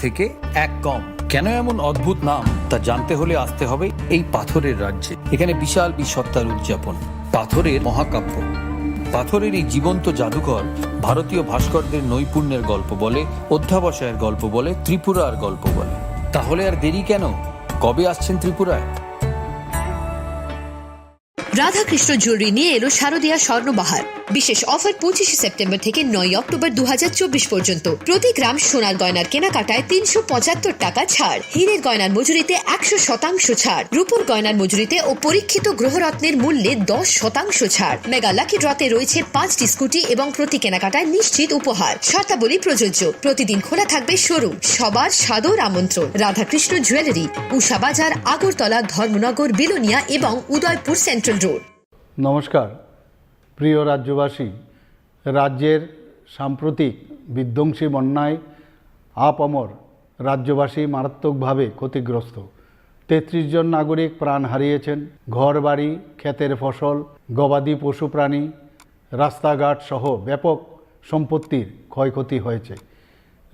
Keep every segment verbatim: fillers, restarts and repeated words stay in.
থেকে এক কম। কেন এমন অদ্ভুত নাম, তা জানতে হলে আসতে হবে এই পাথরের রাজ্যে। এখানে বিশাল বীর সত্তার উদযাপন, পাথরের মহাকাব্য। পাথরের এই জীবন্ত জাদুঘর ভারতীয় ভাস্করদের নৈপুণ্যের গল্প বলে, অধ্যাবসায়ের গল্প বলে, ত্রিপুরার গল্প বলে। তাহলে আর দেরি কেন? কবে আসছেন ত্রিপুরায়? রাধাকৃষ্ণ জুয়েলারি নিয়ে এলো শারদীয়া স্বর্ণবাহার। বিশেষ অফার পঁচিশে সেপ্টেম্বর থেকে নয় অক্টোবর দু হাজার চব্বিশ পর্যন্ত। প্রতি গ্রাম সোনার গয়নার কেনাকাটায় তিনশো পঁচাত্তর টাকা ছাড়, হীরের গয়নার মজুরিতে একশো শতাংশ ছাড়, রূপোর গয়নার মজুরিতে ও পরীক্ষিত গ্রহরত্নের মূল্যে দশ শতাংশ ছাড়। মেগা লাকি ড্রতে রয়েছে পাঁচটি স্কুটি এবং প্রতি কেনাকাটায় নিশ্চিত উপহার। শর্তাবলী প্রযোজ্য। প্রতিদিন খোলা থাকবে শোরুম। সবার সাদর আমন্ত্রণ। রাধাকৃষ্ণ জুয়েলারি, উষা বাজার, আগরতলা, ধর্মনগর, বিলোনিয়া এবং উদয়পুর সেন্ট্রাল রোড। নমস্কার। প্রিয় রাজ্যবাসী, রাজ্যের সাম্প্রতিক বিধ্বংসী বন্যায় আপামর রাজ্যবাসী মারাত্মকভাবে ক্ষতিগ্রস্ত। তেত্রিশ জন নাগরিক প্রাণ হারিয়েছেন। ঘরবাড়ি, ক্ষেতের ফসল, গবাদি পশুপ্রাণী, রাস্তাঘাট সহ ব্যাপক সম্পত্তির ক্ষয়ক্ষতি হয়েছে।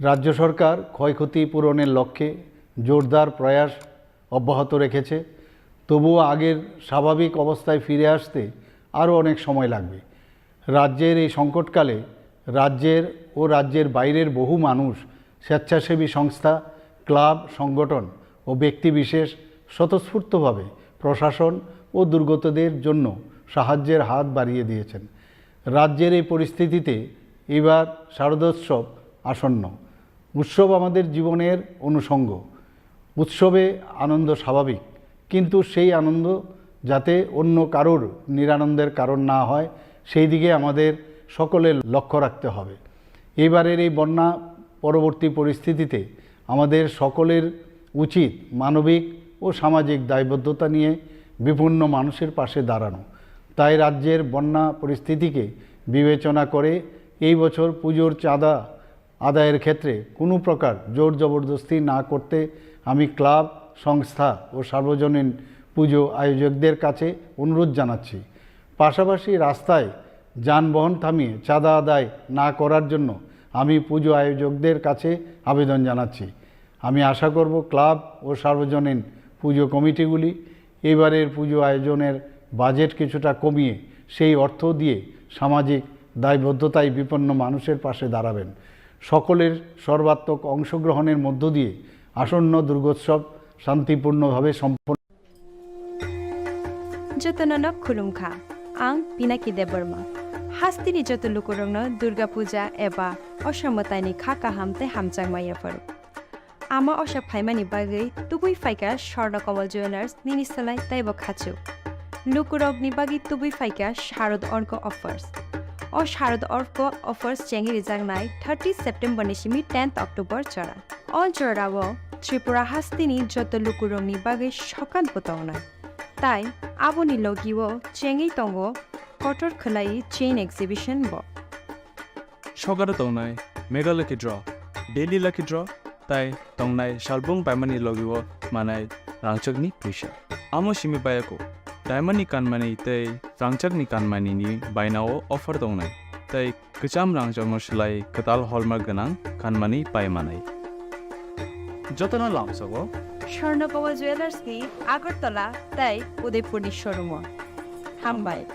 রাজ্য সরকার ক্ষয়ক্ষতি পূরণের লক্ষ্যে জোরদার প্রয়াস অব্যাহত রেখেছে। তবুও আগের স্বাভাবিক অবস্থায় ফিরে আসতে আরও অনেক সময় লাগবে। রাজ্যের এই সংকটকালে রাজ্যের ও রাজ্যের বাইরের বহু মানুষ, স্বেচ্ছাসেবী সংস্থা, ক্লাব, সংগঠন ও ব্যক্তিবিশেষ স্বতঃস্ফূর্তভাবে প্রশাসন ও দুর্গতদের জন্য সাহায্যের হাত বাড়িয়ে দিয়েছেন। রাজ্যের এই পরিস্থিতিতে এবার শারদোৎসব আসন্ন। উৎসব আমাদের জীবনের অনুষঙ্গ। উৎসবে আনন্দ স্বাভাবিক, কিন্তু সেই আনন্দ যাতে অন্য কারোর নিরানন্দের কারণ না হয়, সেই দিকে আমাদের সকলের লক্ষ্য রাখতে হবে। এইবারের এই বন্যা পরবর্তী পরিস্থিতিতে আমাদের সকলের উচিত মানবিক ও সামাজিক দায়বদ্ধতা নিয়ে বিপন্ন মানুষের পাশে দাঁড়ানো। তাই রাজ্যের বন্যা পরিস্থিতিকে বিবেচনা করে এই বছর পুজোর চাঁদা আদায়ের ক্ষেত্রে কোনো প্রকার জোর জবরদস্তি না করতে আমি ক্লাব, সংস্থা ও সার্বজনীন পুজো আয়োজকদের কাছে অনুরোধ জানাচ্ছি। পাশাপাশি রাস্তায় যানবাহন থামিয়ে চাঁদা আদায় না করার জন্য আমি পুজো আয়োজকদের কাছে আবেদন জানাচ্ছি। আমি আশা করব ক্লাব ও সার্বজনীন পুজো কমিটিগুলি এবারের পুজো আয়োজনের বাজেট কিছুটা কমিয়ে সেই অর্থ দিয়ে সামাজিক দায়বদ্ধতায় বিপন্ন মানুষের পাশে দাঁড়াবেন। সকলের সর্বাত্মক অংশগ্রহণের মধ্য দিয়ে আসন্ন দুর্গোৎসব শান্তিপূর্ণভাবে সম্পন্ন। Jotono no khulumkha, ang Pinaki Debbarma. Hasteni joto lukurokno Durga Puja eba Osha mwtaini kha kaham tei hamjakma yapharo. Ama Osha phaimani bagwi tubui phaikha Swarna Kamal Jewellers nini swlai teibo khachuk. Lukurokni bagwi tubui phaikha Sharad Orko offers. O Sharad Orko offers chengwi rijaknai thirty September ni simi tenth October jora. O jorao Tripura hasteni joto lukurokni bagwi sokat bo tongnai. Tai aboni logio chengwi tongo kotor khwlai chain exhibition bo. Sokaro tongnai Mega Lucky Draw, Daily Lucky Draw, tai tongnai salbung paimani logio manai rangchakni puisa. Amo simi bayako, diamond ni kanmani tei rangchakni kanmani ni bainao offer tongnai, tei kwcham rangchakno swlai kwtal hallmark gwnang kanmani pai manai. Jotono lamsogo Swarna Kamal Jewellers ni Agartala tei Udaipur ni showroom o. Hambai.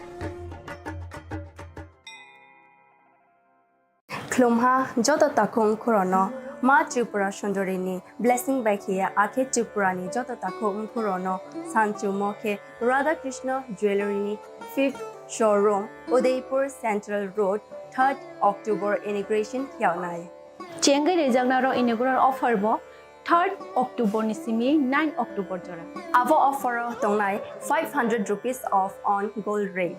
Khulumha joto takhuk khorono Ma Tripura Sundori ni blessing bai khiya akhe Tripura ni joto takhuk khorono sanchumo khe Radha Krishna Jewellery ni fifth showroom Udaipur Central Road third October inauguration khiyaunai. Chengwi rijaknaro inaugural offer bo third October ni simi nine October jora. Abo offer o tongnai five hundred rupees off on gold rate.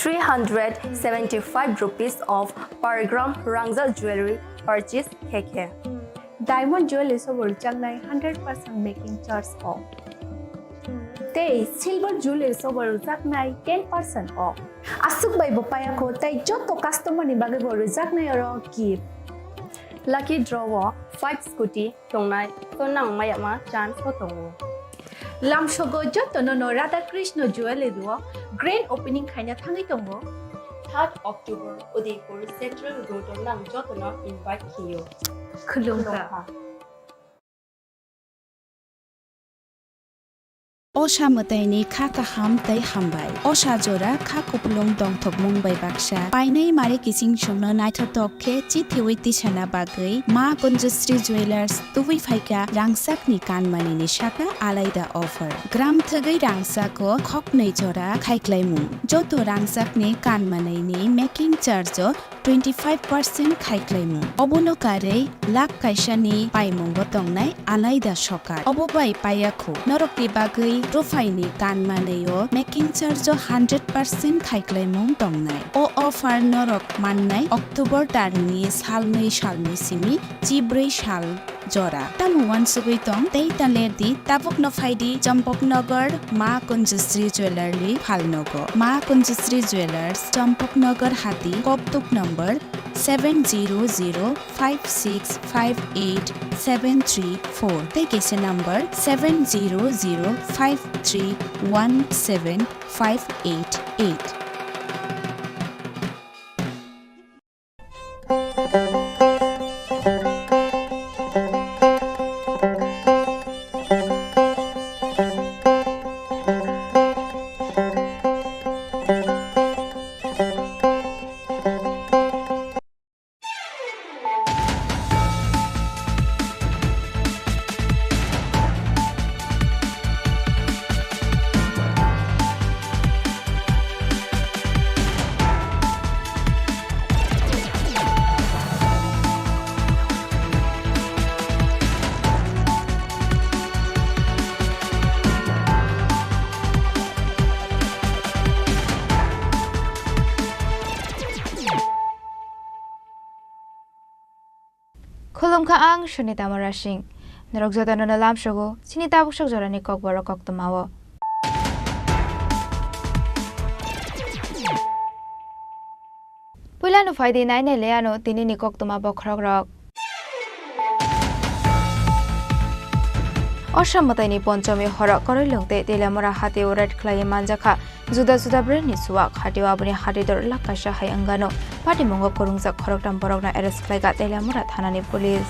Three hundred seventy-five rupees off per gram rangchak jewelry purchase khe khe. Diamond jewelry sobo rwjaknai hundred percent making charge off. Tei silver jewelry sobo rwjaknai ten percent off. Aswk bai bo payakho tei joto customer ni bagwi bo rwjaknai oro gift. Lucky draw o five scooty tongnai, to nang mayama chance bo tongo. Lamsogo jotono no Radha Krishna Jewellery o grand opening khaina thangwi tongo. Third October Udaipur Central Road o nang jotono invite khiyo. Khulumkha. Khulumkha. Osa mwtaini kha kaham tei hambai. Osa jora kha kupulung tongthokmung bai baksa. Painai mare kiching chwngno naithotok khe chithiwi tisana bagwi Ma Kunjusri Jewellers tubui phaikha rangchakni kanmanini saka alaida offer. Gram thwgwi rangchako khoknwi jora khaiklaimung. Joto rangchakni kanmanini making charge o twenty five percent khaiklaimung. Obono karwi lakh kaisani paimungo tongnai alaida sokar. Obo bai paiya khu. Norokni bagwi ruphaini kanmanwi o making charge o hundred percent khaiklaimung tongnai. O offer norok mannai October tarni salnwi salni simi chibrwi sal jora. Tamo uansugwi tong tei ta ler di, tabukno phai di Champaknagar Ma Kunjusri Jewellery phalnogo. Ma Kunjusri Jewellers, Champaknagar Hati, Koktuk number seven zero zero five six five eight seven three four tei kaisa number seven zero zero five three one seven five eight eight. Khulumkha, ang Sunita Murasing. Norok jotono no lamsogo chini tabuk sok jorani kokborok koktwmao. Puilano phai di, nai nai le ano tinini koktwma bokhorokrok. Osa mwtaini Ponchomi horo Koroilong tei Teliamura hatio raid khlaiwi manjakha juda juda brandni chuwak. Hatio aboni hatidor lakh kaisa hai wngano. Patimungo kwrwngjak khoroktham borokno arrest khlaikha Teliamura thanani police.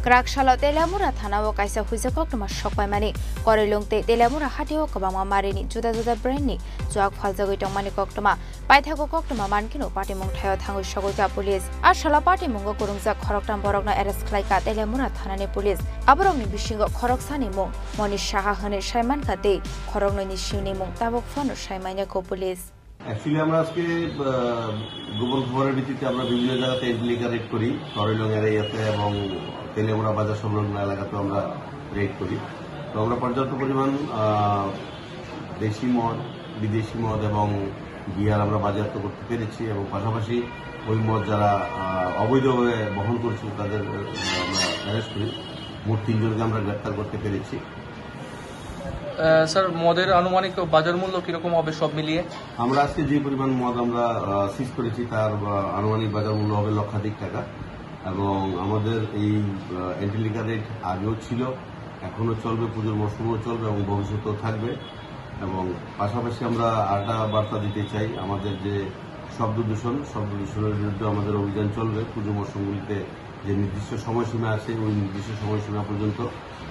Kwrak salo Teliamura thanao kaisa huijak koktwma sokpaimani. Korilwng tei Teliamura hatio kwbangma marini juda juda brandni chuak phaljagwi tongmani koktwma. Paithago koktwma mankhe no patimung thaio thangwi sogwi kha police. A salo patimungo kwrwngjak khoroktham borokno arrest khlai kha Teliamura thanani police. Aborokni bisingo khoroksani mung Moni Saha hwnwi sai mankha tei khoroknwini simni mung tabuk phano sai manya kho police. Actually, আমরা আজকে, আহ, গোপন খবরের ভিত্তিতে আমরা বিভিন্ন জায়গাতে এন্টিলিকা রেড করি, করইলং এরিয়াতে এবং তেলিয়ামুড়া বাজার সংলগ্ন এলাকাতেও আমরা রেড করি। তো আমরা পর্যাপ্ত পরিমাণ, আহ, দেশি মদ, বিদেশি মদ এবং বিয়ার আমরা বাজেয়াপ্ত করতে পেরেছি এবং পাশাপাশি ওই মদ যারা, আহ, অবৈধভাবে বহন করছিল তাদের, আহ, আমরা অ্যারেস্ট করি। মোট তিনজনকে আমরা গ্রেপ্তার করতে পেরেছি। আহ, স্যার, মদের আনুমানিক বাজার মূল্য কিরকম হবে সব মিলিয়ে? আমরা আজকে যে পরিমাণ মদ আমরা, আহ, সিজ করেছি, তার, আহ, আনুমানিক বাজার মূল্য হবে লক্ষাধিক টাকা। এবং আমাদের এই, আহ, এন্টিলিকা রেড আগেও ছিল, এখনো চলবে, পুজোর মরশুমেও চলবে এবং ভবিষ্যতেও থাকবে। এবং পাশাপাশি আমরা আরেকটা বার্তা দিতে চাই, আমাদের যে শব্দ দূষণ, শব্দ দূষণের বিরুদ্ধে আমাদের অভিযান চলবে। পুজো মরশুমগুলিতে যে নির্দিষ্ট সময়সীমা আছে, ওই নির্দিষ্ট সময়সীমা পর্যন্ত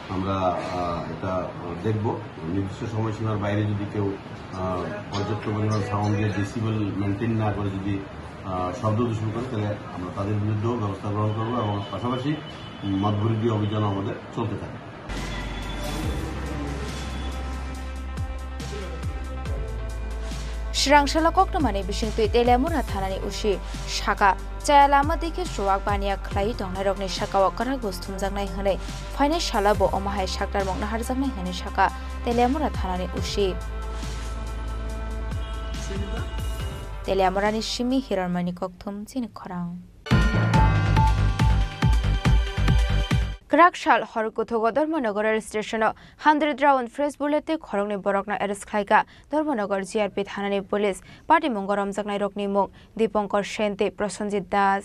আমরা, আহ, এটা, আহ, দেখব। নির্দিষ্ট সময়সীমার বাইরে যদি কেউ, আহ, পর্যাপ্ত পরিমাণ সাউন্ড দিয়ে ডেসিবেল মেনটেন না করে যদি, আহ, শব্দ দূষণ করে, তাহলে আমরা তাদের বিরুদ্ধেও ব্যবস্থা গ্রহণ করব এবং পাশাপাশি মদ বিরোধী অভিযান আমাদের চলতে থাকে। Srang salo koktwmani bisingtwi Teliamura thanani usi saka chaya lama dikhe chuak baniya khlaiwi tongnairokni sakao kwrak buj thumjaknai hwnwi phainai salo bo omo hai saktarmung naharjaknai hwnwi saka Teliamura thanani usi. Teliamurani simi Hironmani kokthum chini khorang. Kwrak sal hor kuthugo Dharmanagar rail station-o hundred round fresh bullet tei khoroknwi borokno arrest khlaikha Dharmanagar G R P thanani police. Patimungo romjaknairokni mung Dipankar Sen tei Prosenjit Das.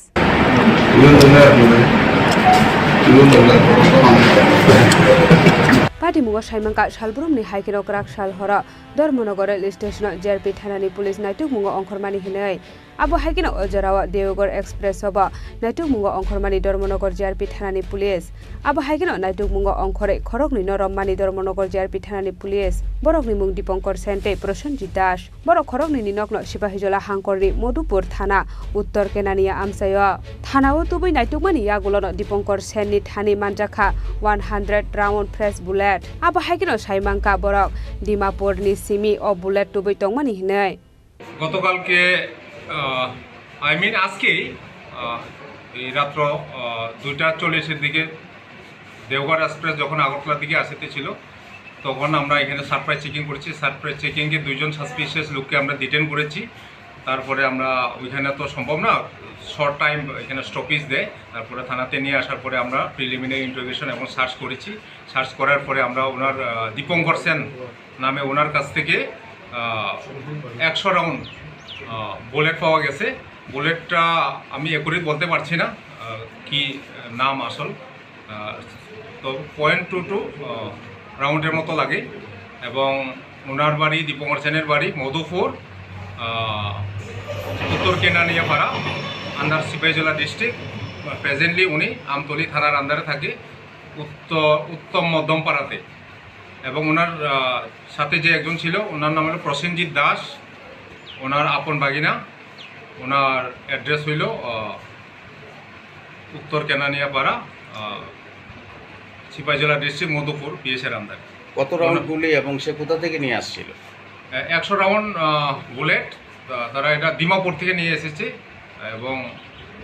Patimungo saimankha salbrumni haikheno kwrak sal horo Dharmanagar rail station-o G R P thanani police naitukmungo ongkhormani hwnwi. Abo hai kheno o jorao Deoghar Express-o bo naitukmungo ongkhormani Dharmanagar G R P thanani police. Abo hai kheno naitukmungo ongkhorwi khoroknwino romani Dharmanagar G R P thanani police. Borokni mung Dipankar Sen tei Prosenjit Das. Borok khoroknwini nokno Sipahijola hangkorni Madhupur thana, Uttor Kenania amchaio. Thanao tubui naitukmani yagulono Dipankar Senni thani manjakha one hundred round fresh bullet. Abo hai kheno saimankha borok Dimapurni simi o bullet tubui tongmani hwnwi. গতকালকে, আহ, I mean আজকেই, আহ, এই রাত্র, আহ, দুইটা চল্লিশের দিকে দেওঘর এক্সপ্রেস যখন আগরতলার দিকে আসতে ছিল, তখন আমরা এখানে সারপ্রাইজ চেকিং করেছি। সারপ্রাইজ চেকিংয়ে দুইজন সাসপিশিয়াস লোককে আমরা ডিটেন করেছি। তারপরে আমরা ওইখানে তো সম্ভব না, শর্ট টাইম এখানে স্টপেজ দেয়। তারপরে থানাতে নিয়ে আসার পরে আমরা প্রিলিমিনারি ইন্টারোগেশন এবং সার্চ করেছি। সার্চ করার পরে আমরা ওনার, আহ, দীপঙ্কর সেন নামে ওনার কাছ থেকে, আহ, একশো রাউন্ড, আহ, বুলেট পাওয়া গেছে। বুলেটটা আমি অ্যাকুরেট বলতে পারছি না, আহ, কি নাম আসল। আহ, তো পয়েন্ট টু টু, আহ, রাউন্ডের মতো লাগে। এবং ওনার বাড়ি, দীপঙ্কর সেনের বাড়ি মধুপুর, আহ, উত্তর কেনানিয়াপাড়া, আন্ডার সিপাহীজলা ডিস্ট্রিক্ট। প্রেজেন্টলি উনি আমতলী থানার আন্ডারে থাকে, উত্তর, উত্তম মধ্যম পাড়াতে। এবং ওনার, আহ, সাথে যে একজন ছিল, ওনার নাম হলো প্রসেনজিৎ দাস, ওনার আপন ভাগিনা। ওনার অ্যাড্রেস হইল, আহ, উত্তর কেনানিয়াপাড়া, আহ, সিপাহীজলা ডিস্ট্রিক্ট, মধুপুর পিএসের আন্ডারে। কত রাউন্ড ওনা- গুলি এবং সে কোথা থেকে নিয়ে আসছিল? এ, একশো রাউন্ড, আহ, বুলেট, তা-, তারা এটা দিমাপুর থেকে নিয়ে এসেছে এবং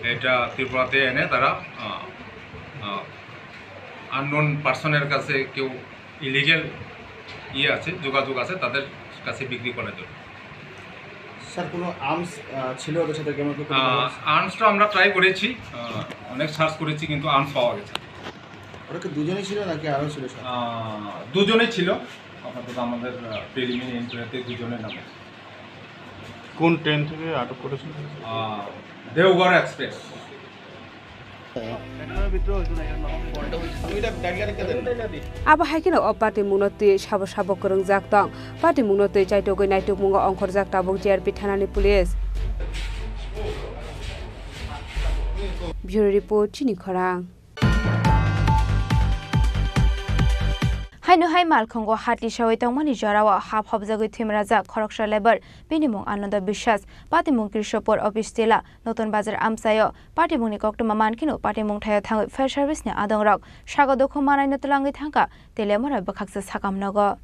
এটা ত্রিপুরাতে এনে তারা, আহ, আহ, আননোন পার্সনের কাছে কেউ ইলিগ্যাল ইয়ে আছে, যোগাযোগ আছে, তাদের কাছে বিক্রি করার জন্য। স্যার, কোনো আর্মস, আহ, ছিল ওদের সাথে? কেমন কি কোনো আহ, আর্মসটা আমরা ট্রাই করেছি, আহ, অনেক সার্চ করেছি, কিন্তু আর্মস পাওয়া গেছে না। ওরা কি দুজনেই ছিল নাকি আরও ছিল সাথে? আহ, দুজনেই ছিল, আপাতত আমাদের, আহ, প্রিলিমিনারি ইনকোয়ারিতে দুজনের নামে। কোন ট্রেন থেকে আটক করেছিল? আহ, Deoghar express. Abo hai kheno o patimungno twi sabo sabo kwrwngjak tong. Patimungno twi chaitogwi naitukmungo ongkhorjak tabuk G R P thanani police. Bureau report, Chini Khorang. Haino hai malkhungo ha tisawi tongmani jorao ha phobjagwi thwimrajak khoroksa labour, bini mung Anando Biswas, patimung Krishopur Office Tila, Notun Bazar amchaio. Patimungni koktwma mankheno patimung thaio thangwi fire service ni adongrok sago dukhu manaino twlangwi thangkha Teliamura bwkhaksa sakam nogo.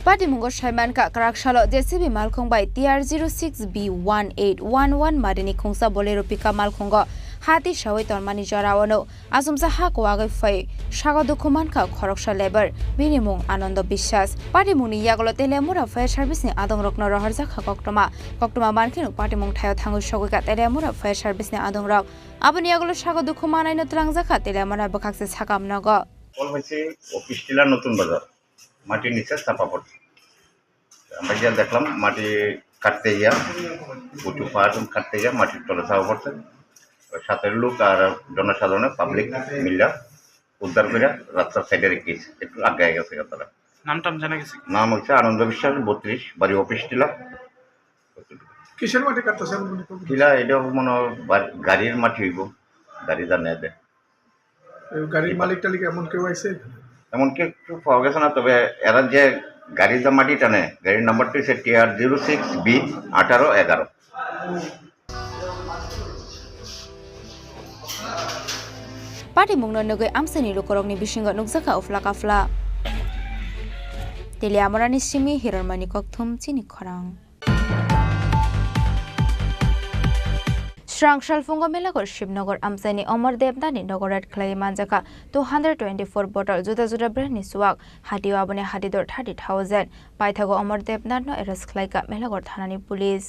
Patimungo saimankha kwrak salo J C B malkhung bai T R zero six B one eight one one marini khungsa Bolero pickup malkhungo ha tisawi tonmani jorao no achomsa ha kwagwi phai sago dukhu mankha khoroksa labour, bini mung Anando Biswas. Patimungni yagulo Teliamura fire service ni adongrokno rohorjakha koktwma. Koktwma mankheno patimung thaio thangwi sogwikha Teliamura fire service ni adongrok. Aboni yagulo sago dukhu manaino twlangjakha Teliamura bwkhaksa sakam nogo. Call হয়েছে অফিস টিলা নতুন বাজার, মাটির নিচে চাপা পড়ছে। আমরা গিয়ে দেখলাম মাটি কাটতে গিয়া, উঁচু পাহাড় কাটতে গিয়া মাটির তলে চাপা পড়ছে। ওই সাথের লোক আর জনসাধারণের পাবলিক মিল্লা উদ্ধার করে রাস্তার সাইডে রেখে গেছে, একটু আগে গেছে গা তারা। নাম টাম জানা গেছে? নাম হচ্ছে আনন্দ বিশ্বাস, বত্রিশ, বাড়ি অফিস টিলা। কিসের মাটি কাটতেছে এমন মনে করবেন? টিলা এটা মনে হয় বার-, গাড়ির মাটি হইব, গাড়ি জানে দে। এই গাড়ির মালিক টালিক এমন কেউ আইছে? এমন কেউ পাওয়া গেছে না, তবে এরা যে গাড়ির যে মাটি টানে, গাড়ির নাম্বারটা হচ্ছে T R zero six B আঠারো এগারো। Patimungno nugwi amchaini lukurokni bisingo nukjakha uphla kaphla. Teliamurani simi Hirormani Kokthum chini khorang. Srang salphungo Melaghor Shibnagar amchaini Omor Debnathni nogo raid khlaiwi manjakha two hundred twenty-four bottle juda juda brandni chuak, hatio aboni hatidor thirty thousand. Paithago Omor Debnathno arrest khlaikha Melaghor thanani police.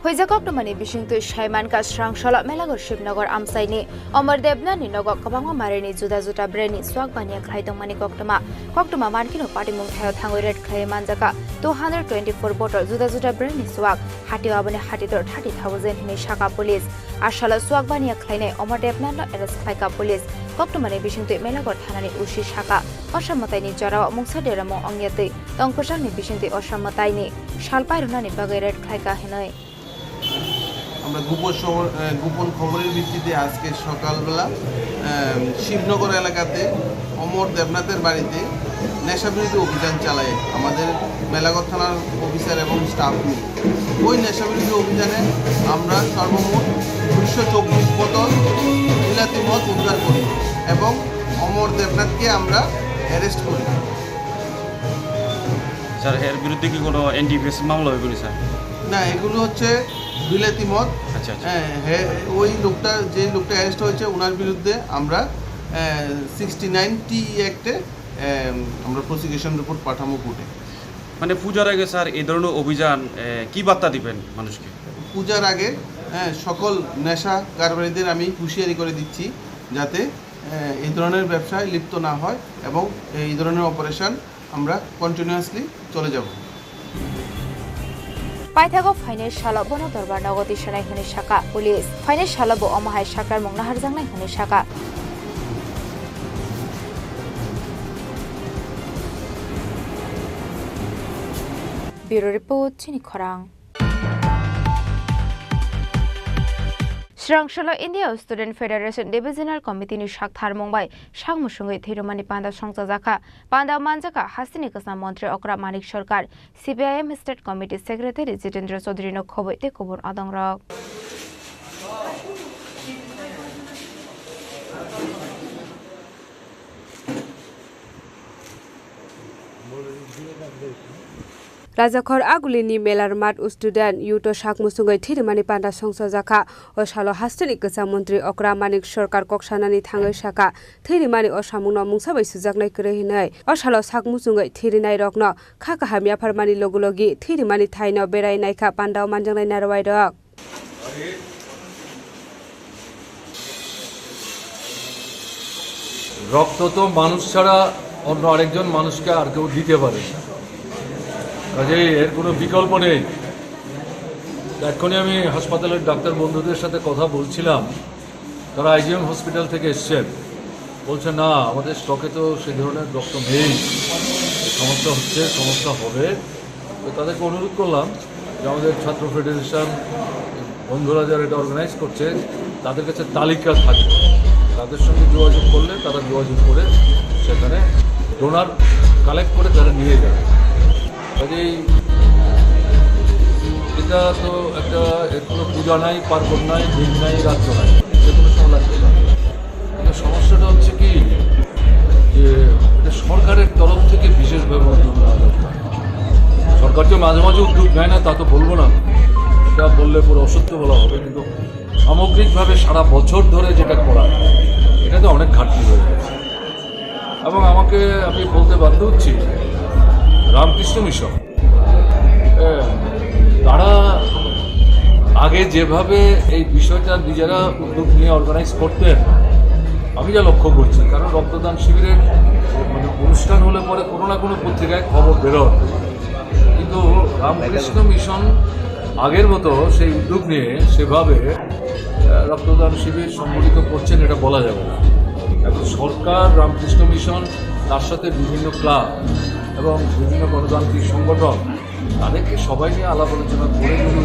Huijak koktwmani bisingtwi saimankha srang salo Melaghor Shibnagar amchaini Omor Debnathni nogo kwbangma marini juda juda brandni chuak baniya khlai tongmani koktwma. Koktwma mankheno patimung thaio thangwi raid khlaiwi manjakha two hundred twenty-four bottle juda juda brandni chuak, hatio aboni hatidor thirty thousand hinwi sakha police. A salo chuak baniya khlainai Omor Debnathno arrest khlaikha police. Koktwmani bisingtwi Melaghor thanani O C sakha, osa mwtaini jorao mungsa deramung ongya twi tong kwchangni bisingtwi osa mwtaini sal pairwnani bagwi raid khlaikha hinwi. আমরা গোপন খবর, আহ, গোপন খবরের ভিত্তিতে আজকে সকালবেলা, আহ, শিবনগর এলাকাতে অমর দেবনাথের বাড়িতে নেশাবিরোধী অভিযান চালায় আমাদের মেলাঘর থানার অফিসার এবং স্টাফ মিলে। ওই নেশাবিরোধী অভিযানে আমরা সর্বমোট দুইশো চব্বিশ বোতল বিলাতি মদ উদ্ধার করি এবং অমর দেবনাথকে আমরা অ্যারেস্ট করি। স্যার, এর বিরুদ্ধে কি কোনো এনডিপিএস মামলা হইব নি, স্যার? না, এগুলো হচ্ছে বিলাতি মদ। আচ্ছা, আচ্ছা। হ্যাঁ, হ্যাঁ, ওই লোকটা, যে লোকটা অ্যারেস্ট হয়েছে, ওনার বিরুদ্ধে আমরা, আহ, সিক্সটি নাইন টি অ্যাক্টে, আহ, আমরা প্রসিকিউশন রিপোর্ট পাঠাবো কোর্টে। মানে, পূজার আগে, স্যার, এই ধরনের অভিযান, আহ, কি বার্তা দিবেন মানুষকে? পূজার আগে, হ্যাঁ, সকল নেশা কারবারিদের আমি হুঁশিয়ারি করে দিচ্ছি, যাতে, আহ, এই ধরনের ব্যবসায় লিপ্ত না হয় এবং এই ধরনের অপারেশন আমরা কন্টিনিউয়াসলি চলে যাব। Paithago phainai salo bono dorbar nogo tisanai hwnwi sakha police. Phainai salo bo omo hai sakharmung naharjaknai hwnwi sakha. Bureau Report, chini khorang. Srang salo India Student Federation Divisional Committee ni sak tharmung bai sak musungwi thwirwkmani panda songchajakha. Panda manjakha hasteni kwcham montri okra Manik Sarkar, C P I M State Committee Secretary Jitendra Chaudhary no khobwi tei kubun adongrok. Rajakhor Agulini Melar Mat Student Youth o sak musungwi thwirimani panda songchajakha. O salo hasteni kwcham montri okra Manik Sarkar kok sanani thangwi sakha, thwirimani o samungno mungsa bai sujaknai kwrwi hwnwi. O salo sak musungwi thwirinairokno kha kaham yapharmani logi logi thwirimani thaino berai naikha pandao manjaknai narwai rok. রক্ত তো মানুষ ছাড়া অন্য আরেকজন মানুষকে আর কেউ দিতে পারে না। কাজেই এর কোনো বিকল্প নেই। এক্ষুনি আমি হাসপাতালের ডাক্তার বন্ধুদের সাথে কথা বলছিলাম, তারা আইজিএম হসপিটাল থেকে এসছেন, বলছে, "না, আমাদের স্টকে তো সেই ধরনের রক্ত নেই, সমস্যা হচ্ছে, সমস্যা হবে।" তো তাদেরকে অনুরোধ করলাম যে আমাদের ছাত্র ফেডারেশন বন্ধুরা যারা এটা অর্গানাইজ করছে, তাদের কাছে তালিকা থাকবে, তাদের সঙ্গে যোগাযোগ করলে তারা যোগাযোগ করে সেখানে ডোনার কালেক্ট করে তারা নিয়ে যাবে। কাজেই এটা তো একটা, এর কোনো পূজা নাই, পার্বণ নাই, দিন নাই, রাত্র নাই, যে কোনো সময় লাগতে পারে। কিন্তু সমস্যাটা হচ্ছে কি, যে এটা সরকারের তরফ থেকে বিশেষভাবে উদ্যোগ নেওয়া দরকার। সরকার তো মাঝে মাঝে উদ্যোগ নেয় না, তা তো বলবো না, এটা বললে পুরো অসত্য বলা হবে, কিন্তু সামগ্রিকভাবে সারা বছর ধরে যেটা করা, এটাতে অনেক ঘাটতি হয়ে গেছে। এবং আমাকে, আমি বলতে বাধ্য হচ্ছি, রামকৃষ্ণ মিশন, এ, তারা আগে যেভাবে এই বিষয়টা নিজেরা উদ্যোগ নিয়ে অর্গানাইজ করতেন, আমি যা লক্ষ্য করছি, কারণ রক্তদান শিবিরের, মানে, অনুষ্ঠান হলে পরে কোনো না কোনো পত্রিকায় খবর বেরোয়, কিন্তু রামকৃষ্ণ মিশন আগের মতো সেই উদ্যোগ নিয়ে সেভাবে, আহ, রক্তদান শিবির সংগঠিত করছেন, এটা বলা যাবে না। এখন সরকার, রামকৃষ্ণ মিশন, তার সাথে বিভিন্ন ক্লাব এবং বিভিন্ন গণতান্ত্রিক সংগঠন, তাদেরকে সবাই নিয়ে আলাপ আলোচনা করে যদি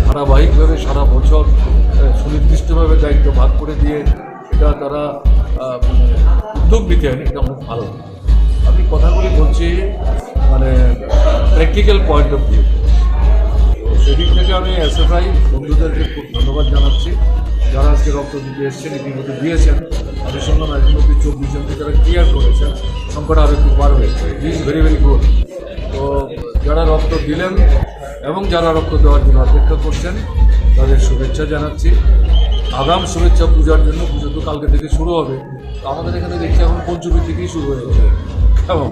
ধারাবাহিকভাবে সারা বছর, আহ, সুনির্দিষ্টভাবে দায়িত্ব ভাগ করে দিয়ে এটা তারা, আহ, মানে, উদ্যোগ নিতেন, এটা অনেক ভালো। আমি কথাগুলি বলছি, মানে, প্র্যাকটিক্যাল পয়েন্ট অফ ভিউ। তো সেদিক থেকে আমি এসএফআই বন্ধুদেরকে খুব ধন্যবাদ জানাচ্ছি, যারা আজকে রক্ত দিতে এসছেন, ইতিমধ্যে দিয়েছেন। আমি শুনলাম এর মধ্যে চব্বিশ জনকে তারা ক্লিয়ার করেছেন, সংখ্যাটা আরও একটু বাড়বে। This is very, very good. তো যারা রক্ত দিলেন এবং যারা রক্ত দেওয়ার জন্য অপেক্ষা করছেন, তাদের শুভেচ্ছা জানাচ্ছি। আগাম শুভেচ্ছা পূজার জন্য, পুজো তো কালকে থেকে শুরু হবে, তো আমাদের এখানে দেখছি এখন পঞ্চমী থেকেই শুরু হয়ে গেছে। কেমন?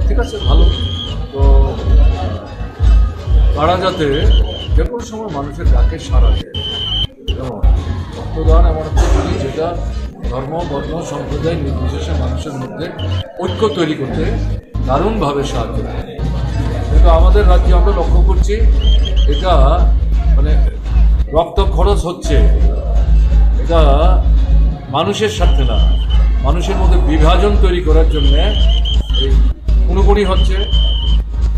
ঠিক আছে, ভালো। তো তারা যাতে যে কোনো সময় মানুষের ডাকে সাড়া দেয়, এবং রক্তদান এমন একটা জিনিস যেটা ধর্ম, বর্ণ, সম্প্রদায় নির্বিশেষে মানুষের মধ্যে ঐক্য তৈরি করতে দারুণভাবে সাহায্য করে। কিন্তু আমাদের রাজ্যে আমরা লক্ষ্য করছি, এটা, মানে, রক্ত খরচ হচ্ছে, এটা মানুষের স্বার্থে না, মানুষের মধ্যে বিভাজন তৈরি করার জন্য এই খুনোখুনি হচ্ছে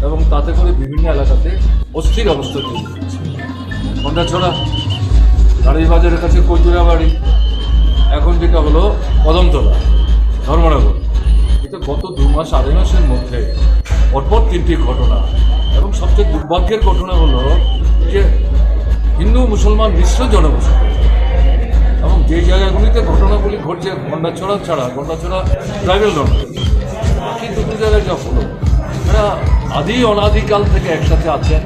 এবং তাতে করে বিভিন্ন এলাকাতে অস্থির অবস্থা তৈরি হচ্ছে। গন্ডাছড়া, রানীবাজারের কাছে কৈতুরাবাড়ি, এখন যেটা হলো কদমতলা, ধর্মনগর, এটা গত দু মাস আড়াই মাসের মধ্যে পরপর তিনটি ঘটনা। এবং সবচেয়ে দুর্ভাগ্যের ঘটনা হলো যে হিন্দু মুসলমান মিশ্র জনবসতি, এবং যে জায়গাগুলিতে ঘটনাগুলি ঘটছে, গন্ডাছড়া ছাড়া, গন্ডাছড়া ট্রাইবেল নন, বাকি দুটো জায়গায় যা হলো, তারা আদি অনাদিকাল থেকে একসাথে আছেন।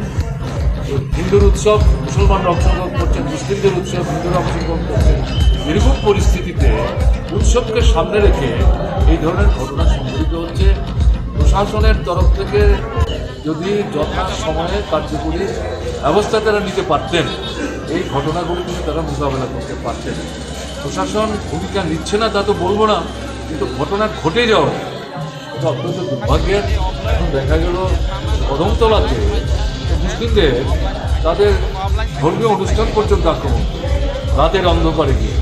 হিন্দুর উৎসব মুসলমানরা অংশগ্রহণ করছেন, মুসলিমদের উৎসব হিন্দুরা অংশগ্রহণ করছেন। এরকম পরিস্থিতিতে উৎসবকে সামনে রেখে এই ধরনের ঘটনা সংঘটিত হচ্ছে। প্রশাসনের তরফ থেকে যদি যথাসময়ে কার্যকরী ব্যবস্থা তারা নিতে পারতেন, এই ঘটনাগুলি কিন্তু তারা মোকাবেলা করতে পারতেন। প্রশাসন ভূমিকা নিচ্ছে না তা তো বলবো না, কিন্তু ঘটনা ঘটে যাওয়া এটা অত্যন্ত দুর্ভাগ্যের। এখন দেখা গেল কদমতলাতে মুসলিমদের তাদের ধর্মীয় অনুষ্ঠান পর্যন্ত আক্রমণ, রাতের অন্ধকারে গিয়ে।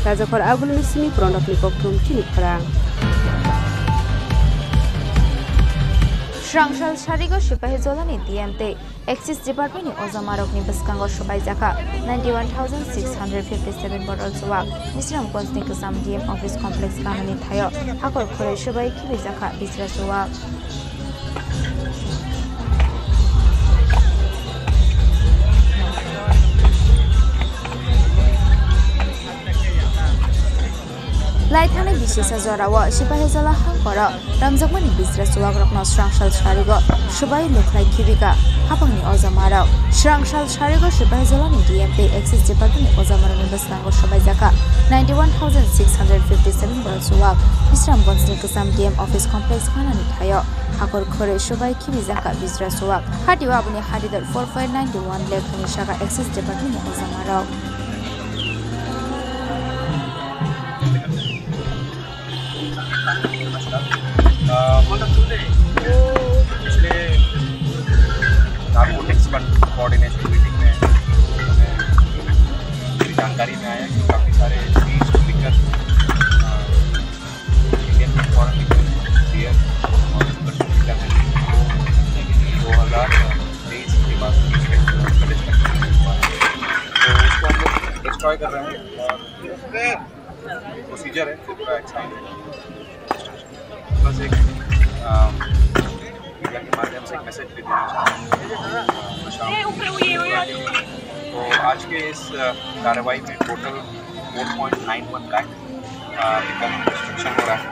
Tajakhor Agulini simi Pronokni kokthum chini khorang. Srangsal sarigo Sipahi Jolani D M tei Excise Department ni ojamarokni bwskango swbaijakha ninety one thousand six hundred fifty seven bottle chuwak. Bisramganj ni kwcham D M office complex kanani thaio hakor khoroi swbai khibijakha bisra chuwak. Lai thani bisisa jorao Sipahijola hangkoro ramjakmani bisra chuwakrokno srangsal sarigo swbai nukhlai khibika hapangni ojamarok. Srangsal sarigo Sipahijolani D M tei Excise Department ni ojamarokni bwskango swbaijakha ninety one thousand six hundred fifty seven bottle chuwak. Bisramganjni kwcham D M office complex kanani thaio hakor khoroi swbai khibijakha bisra chuwak. Hatio aboni hadidor four point nine one lakh hinwi sakha Excise Department ni ojamarok. Coordination meeting में मेरी जानकारी में आया कि काफ़ी सारे seats बिकर Indian foreign beer और बिकर हैं, दो हज़ार तेईस के बाद प्रदेश में हुआ है। तो उसको हम लोग डिस्ट्रॉय कर रहे हैं और प्रोसीजर है, पूरा एक्शन। बस एक, अ, मीडिया के माध्यम से एक मैसेज भी देना चाहता हूँ, अ, प्रशांत। तो आज के इस, अ, कार्रवाई में total four point nine one lakh, अ, एकड़ कंस्ट्रक्शन हो रहा है।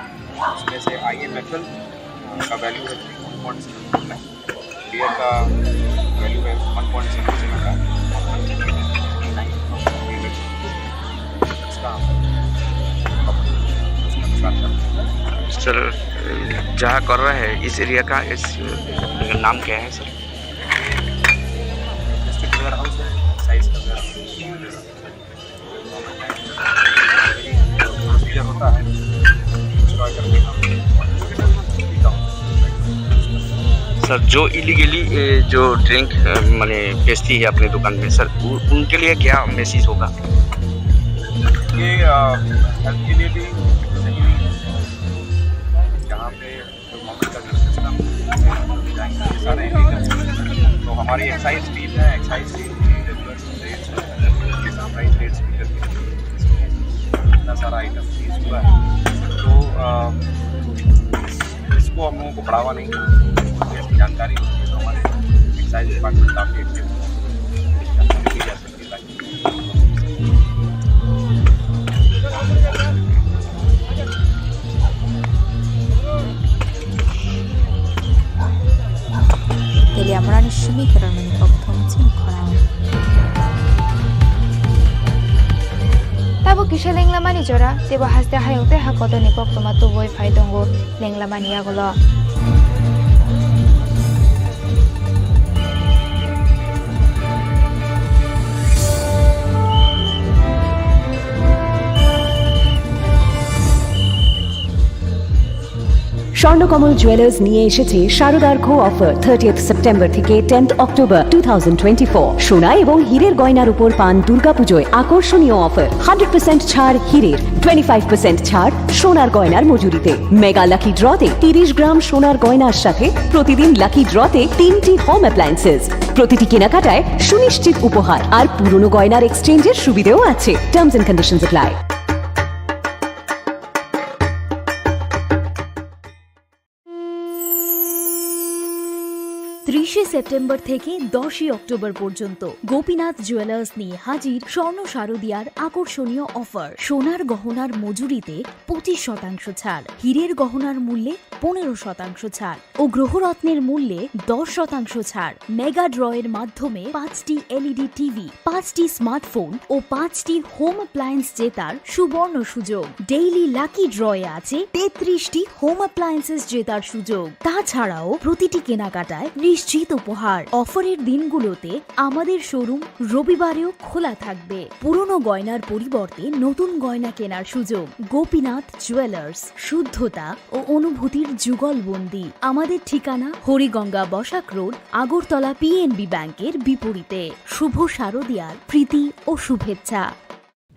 उसमें से आईएमएफएल का वैल्यू है वन पॉइंट सेवन लाख। बियर का वैल्यू है वन पॉइंट सेवन लाख। इसका हम उसका अनुसार करते हैं। सर, जहाँ कर रहे हैं इस एरिया का, इस नाम क्या है सर? डिस्ट्रिक्ट वेयर हाउस है, एक्साइज का वेयर हाउस। प्रोसीजर होता है, डिस्ट्रॉय करके हम पीता हूँ। सर, जो इलीगली, ए, जो ड्रिंक, अ, माने बेचती है अपने दुकान में, सर, उ-, उनके लिए क्या मैसेज होगा? ये, अ, हेल्थ के लिए भी सही नहीं है। यहाँ पे जो गवर्नमेंट का जो सिस्टम है, सारे इलीगल। तो हमारी एक्साइज टीम है, एक्साइज टीम की रेगुलर रेट्स, किसान प्राइस रेट्स भी करके इतना सारा आइटम सीज हुआ है। तो, अ, इसको हम लोगों को बढ़ावा नहीं, इसकी जानकारी होती है, तो हमारे एक्साइज डिपार्टमेंट काफ़ी एक्टिव है। Teliamurani simi kwrwngmani kokthum chini khorang. Tabuk kisa lenglamani jora, teibo haste hayung tei hakotorni koktwma tubui phai tongo lenglamani yagulo. Swarnakamal jewellers নিয়ে এসেছে শারদার্ঘ অফার। থার্টিয়েথ সেপ্টেম্বর থেকে tenth October two thousand twenty four. সোনা এবং হীরের গয়নার উপর পান দুর্গাপুজোয় আকর্ষণীয় অফার। হান্ড্রেড পার্সেন্ট ছাড় হীরের, টোয়েন্টি ফাইভ পার্সেন্ট ছাড় সোনার গয়নার মজুরিতে। মেগা লাকি ড্রতে তিরিশ গ্রাম সোনার গয়নার সাথে প্রতিদিন লাকি ড্রতে তিনটি হোম অ্যাপ্লায়েন্সেস। প্রতিটি কেনাকাটায় সুনিশ্চিত উপহার আর পুরনো গয়নার এক্সচেঞ্জের সুবিধেও আছে। Terms and conditions apply. ত্রিশে সেপ্টেম্বর থেকে দশই অক্টোবর পর্যন্ত গোপীনাথ জুয়েলার্স নিয়ে হাজির স্বর্ণ শারদিয়ার আকর্ষণীয় অফার। সোনার গহনার মজুরিতে পঁচিশ শতাংশ ছাড়, হীরের গহনার মূল্যে পনেরো শতাংশ ছাড় ও গ্রহরত্নের মূল্যে দশ শতাংশ ছাড়। মেগা ড্রয়ের মাধ্যমে পাঁচটি এলইডি টিভি, পাঁচটি স্মার্টফোন ও পাঁচটি হোম অ্যাপ্লায়েন্স জেতার সুবর্ণ সুযোগ। ডেইলি লাকি ড্রয়ে আছে তেত্রিশটি হোম অ্যাপ্লায়েন্সেস জেতার সুযোগ। তাছাড়াও প্রতিটি কেনাকাটায় নিশ্চিত উপহার। অফারের দিনগুলোতে আমাদের শোরুম রবিবারেও খোলা থাকবে। পুরনো গয়নার পরিবর্তে নতুন গয়না কেনার সুযোগ। গোপীনাথ জুয়েলার্স, শুদ্ধতা ও অনুভূতির যুগলবন্দি। আমাদের ঠিকানা হরিগঙ্গা বসাক রোড, আগরতলা পিএনবি ব্যাংকের বিপরীতে। শুভ শারদিয়ার প্রীতি ও শুভেচ্ছা।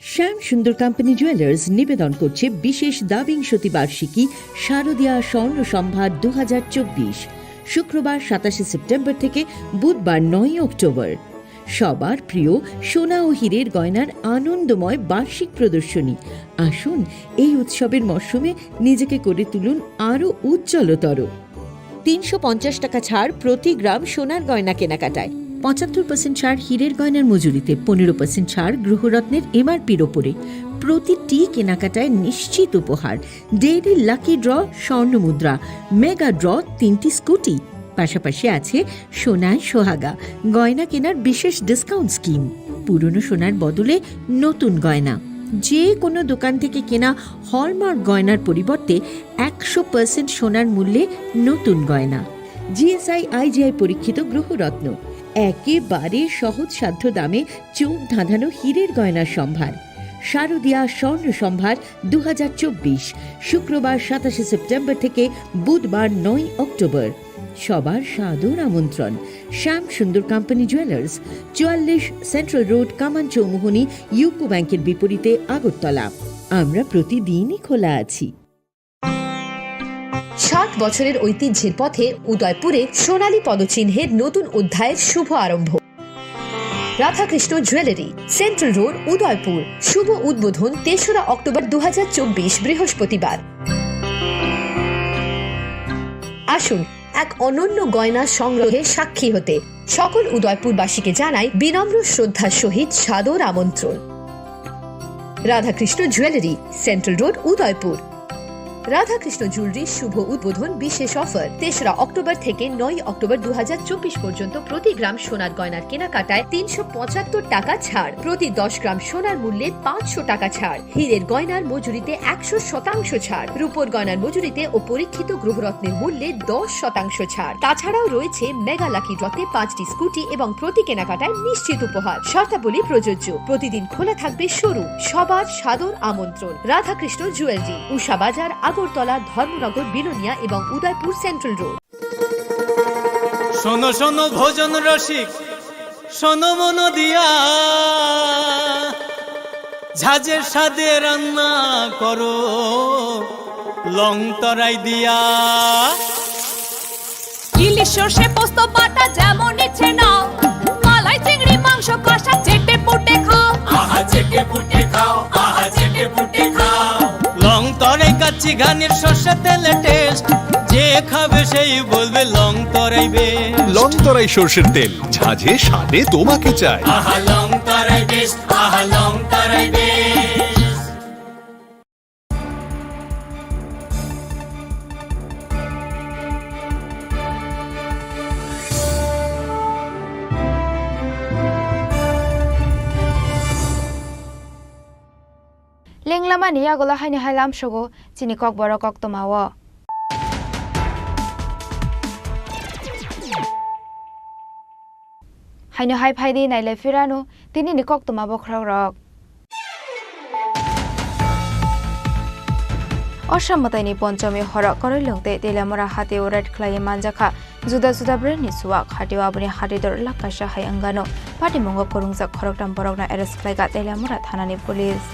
শ্যাম সুন্দর কোম্পানি জুয়েলার্স নিবেদন করছে বিশেষ দ্বাবিংশতি বার্ষিকী শারদিয়া স্বর্ণ সম্ভার দু হাজার চব্বিশ, শুক্রবার সাতাশে সেপ্টেম্বর থেকে বুধবার নয়ই অক্টোবর। সবার প্রিয় সোনা ও হীরের গয়নার আনন্দময় বার্ষিক প্রদর্শনী। আসুন, এই উৎসবের মরশুমে নিজেকে করে তুলুন আরও উজ্জ্বলতর। তিনশো পঞ্চাশ টাকা ছাড় প্রতি গ্রাম সোনার গয়না কেনাকাটায়, পঁচাত্তর পার্সেন্ট ছাড় হীরের গয়নার মজুরিতে, পনেরো পার্সেন্ট ছাড় গ্রহরত্নের এমআরপির ওপরে। প্রতিটি কেনাকাটায় নিশ্চিত উপহার, ডেইলি লাকি ড্র, স্বর্ণ মুদ্রা, মেগা ড্র, তিনটি স্কুটি। পাশাপাশি আছে সোনায় সোহাগা, গয়না কেনার বিশেষ ডিসকাউন্ট স্কিম। পুরনো সোনার বদলে নতুন গয়না। যে কোনো দোকান থেকে কেনা হলমার্ক গয়নার পরিবর্তে একশো পার্সেন্ট সোনার মূল্যে নতুন গয়না। জিএসআই আইজিআই পরীক্ষিত গ্রহরত্ন, একেবারে সহজসাধ্য দামে চোখ ধাঁধানো হীরের গয়নার সম্ভার। শারদিয়া স্বর্ণ সম্ভার দু হাজার চব্বিশ, শুক্রবার সাতাশে সেপ্টেম্বর থেকে বুধবার নয় অক্টোবর। সবার সাদর আমন্ত্রণ। শ্যাম সুন্দর কোম্পানি জুয়েলার্স, চুয়াল্লিশ সেন্ট্রাল রোড, কামান চৌমুহনী, ইউকো ব্যাংকের বিপরীতে, আগরতলা। আমরা প্রতিদিনই খোলা আছি। ষাট বছরের ঐতিহ্যের পথে উদয়পুরে সোনালী পদচিহ্নের নতুন অধ্যায়ের শুভ আরম্ভ। Radhakrishna jewellery, central road, Udaipur. শুভ উদ্বোধন তেসরা অক্টোবর দু হাজার চব্বিশ, বৃহস্পতিবার। আসুন এক অনন্য গয়না সংগ্রহে সাক্ষী হতে। সকল উদয়পুরবাসীকে জানাই বিনম্র শ্রদ্ধার সহিত সাদর আমন্ত্রণ। Radhakrishna jewellery, central road, Udaipur. Radhakrishna jewellery শুভ উদ্বোধন বিশেষ অফার, তেসরা অক্টোবর থেকে নয় অক্টোবর দু হাজার চব্বিশ পর্যন্ত প্রতি গ্রাম সোনার গয়নার কেনাকাটায় তিনশো পঁচাত্তর টাকা ছাড়, প্রতি দশ গ্রাম সোনার মূল্যে পাঁচশো টাকা ছাড়, হীরের গয়নার মজুরিতে একশো শতাংশ ছাড়, রূপোর গয়নার মজুরিতে ও পরীক্ষিত গ্রহরত্নের মূল্যে দশ শতাংশ ছাড়। তাছাড়াও রয়েছে মেগা লাকি ড্রতে পাঁচটি স্কুটি এবং প্রতি কেনাকাটায় নিশ্চিত উপহার। শর্তাবলী প্রযোজ্য। প্রতিদিন খোলা থাকবে শোরুম। সবার সাদর আমন্ত্রণ। রাধাকৃষ্ণ জুয়েলারি, উষা বাজার, আগরতলা, ধর্মনগর, বিলোনিয়া এবং উদয়পুর সেন্ট্রাল রোড। শোনো শোনো ভোজন রসিক, শোনো মন দিয়া, ঝাঁঝের স্বাদে রান্না করো লং তরাই দিয়া। ইলিশ সর্ষে পোস্ত বাটা যেমন ইচ্ছে নাও, মালাই চিংড়ি মাংস কষা চেটে পুটে খাও। আহা চেটে পুটে খাও, আহা চেটে পুটে খাও। লং তরাই কাচ্চি ঘানির সর্ষে তেলে টেস্ট, যে খাবে সেই বলবে লং তরাই বেস্ট। লং তরাই সর্ষের তেল, ঝাঁঝে স্বাদে তোমাকে চাই। আহা লং তরাই বেস্ট, আহা লং তরাই best. Lenglamani yagulo haino hai lamsogo chini kokborok koktwmao. Haino hai phaidi nailai phirano tinini koktwma bokhorokrok. Osa mwtaini Ponchomi horo Koroilong tei Teliamura hatio raid khlaiwi manjakha juda juda brandni chuwak. Hatio aboni hatidor lakh kaisa hai wngano. Patimungo kwrwngjak khoroktham borokno arrest khlaikha Teliamura thanani police.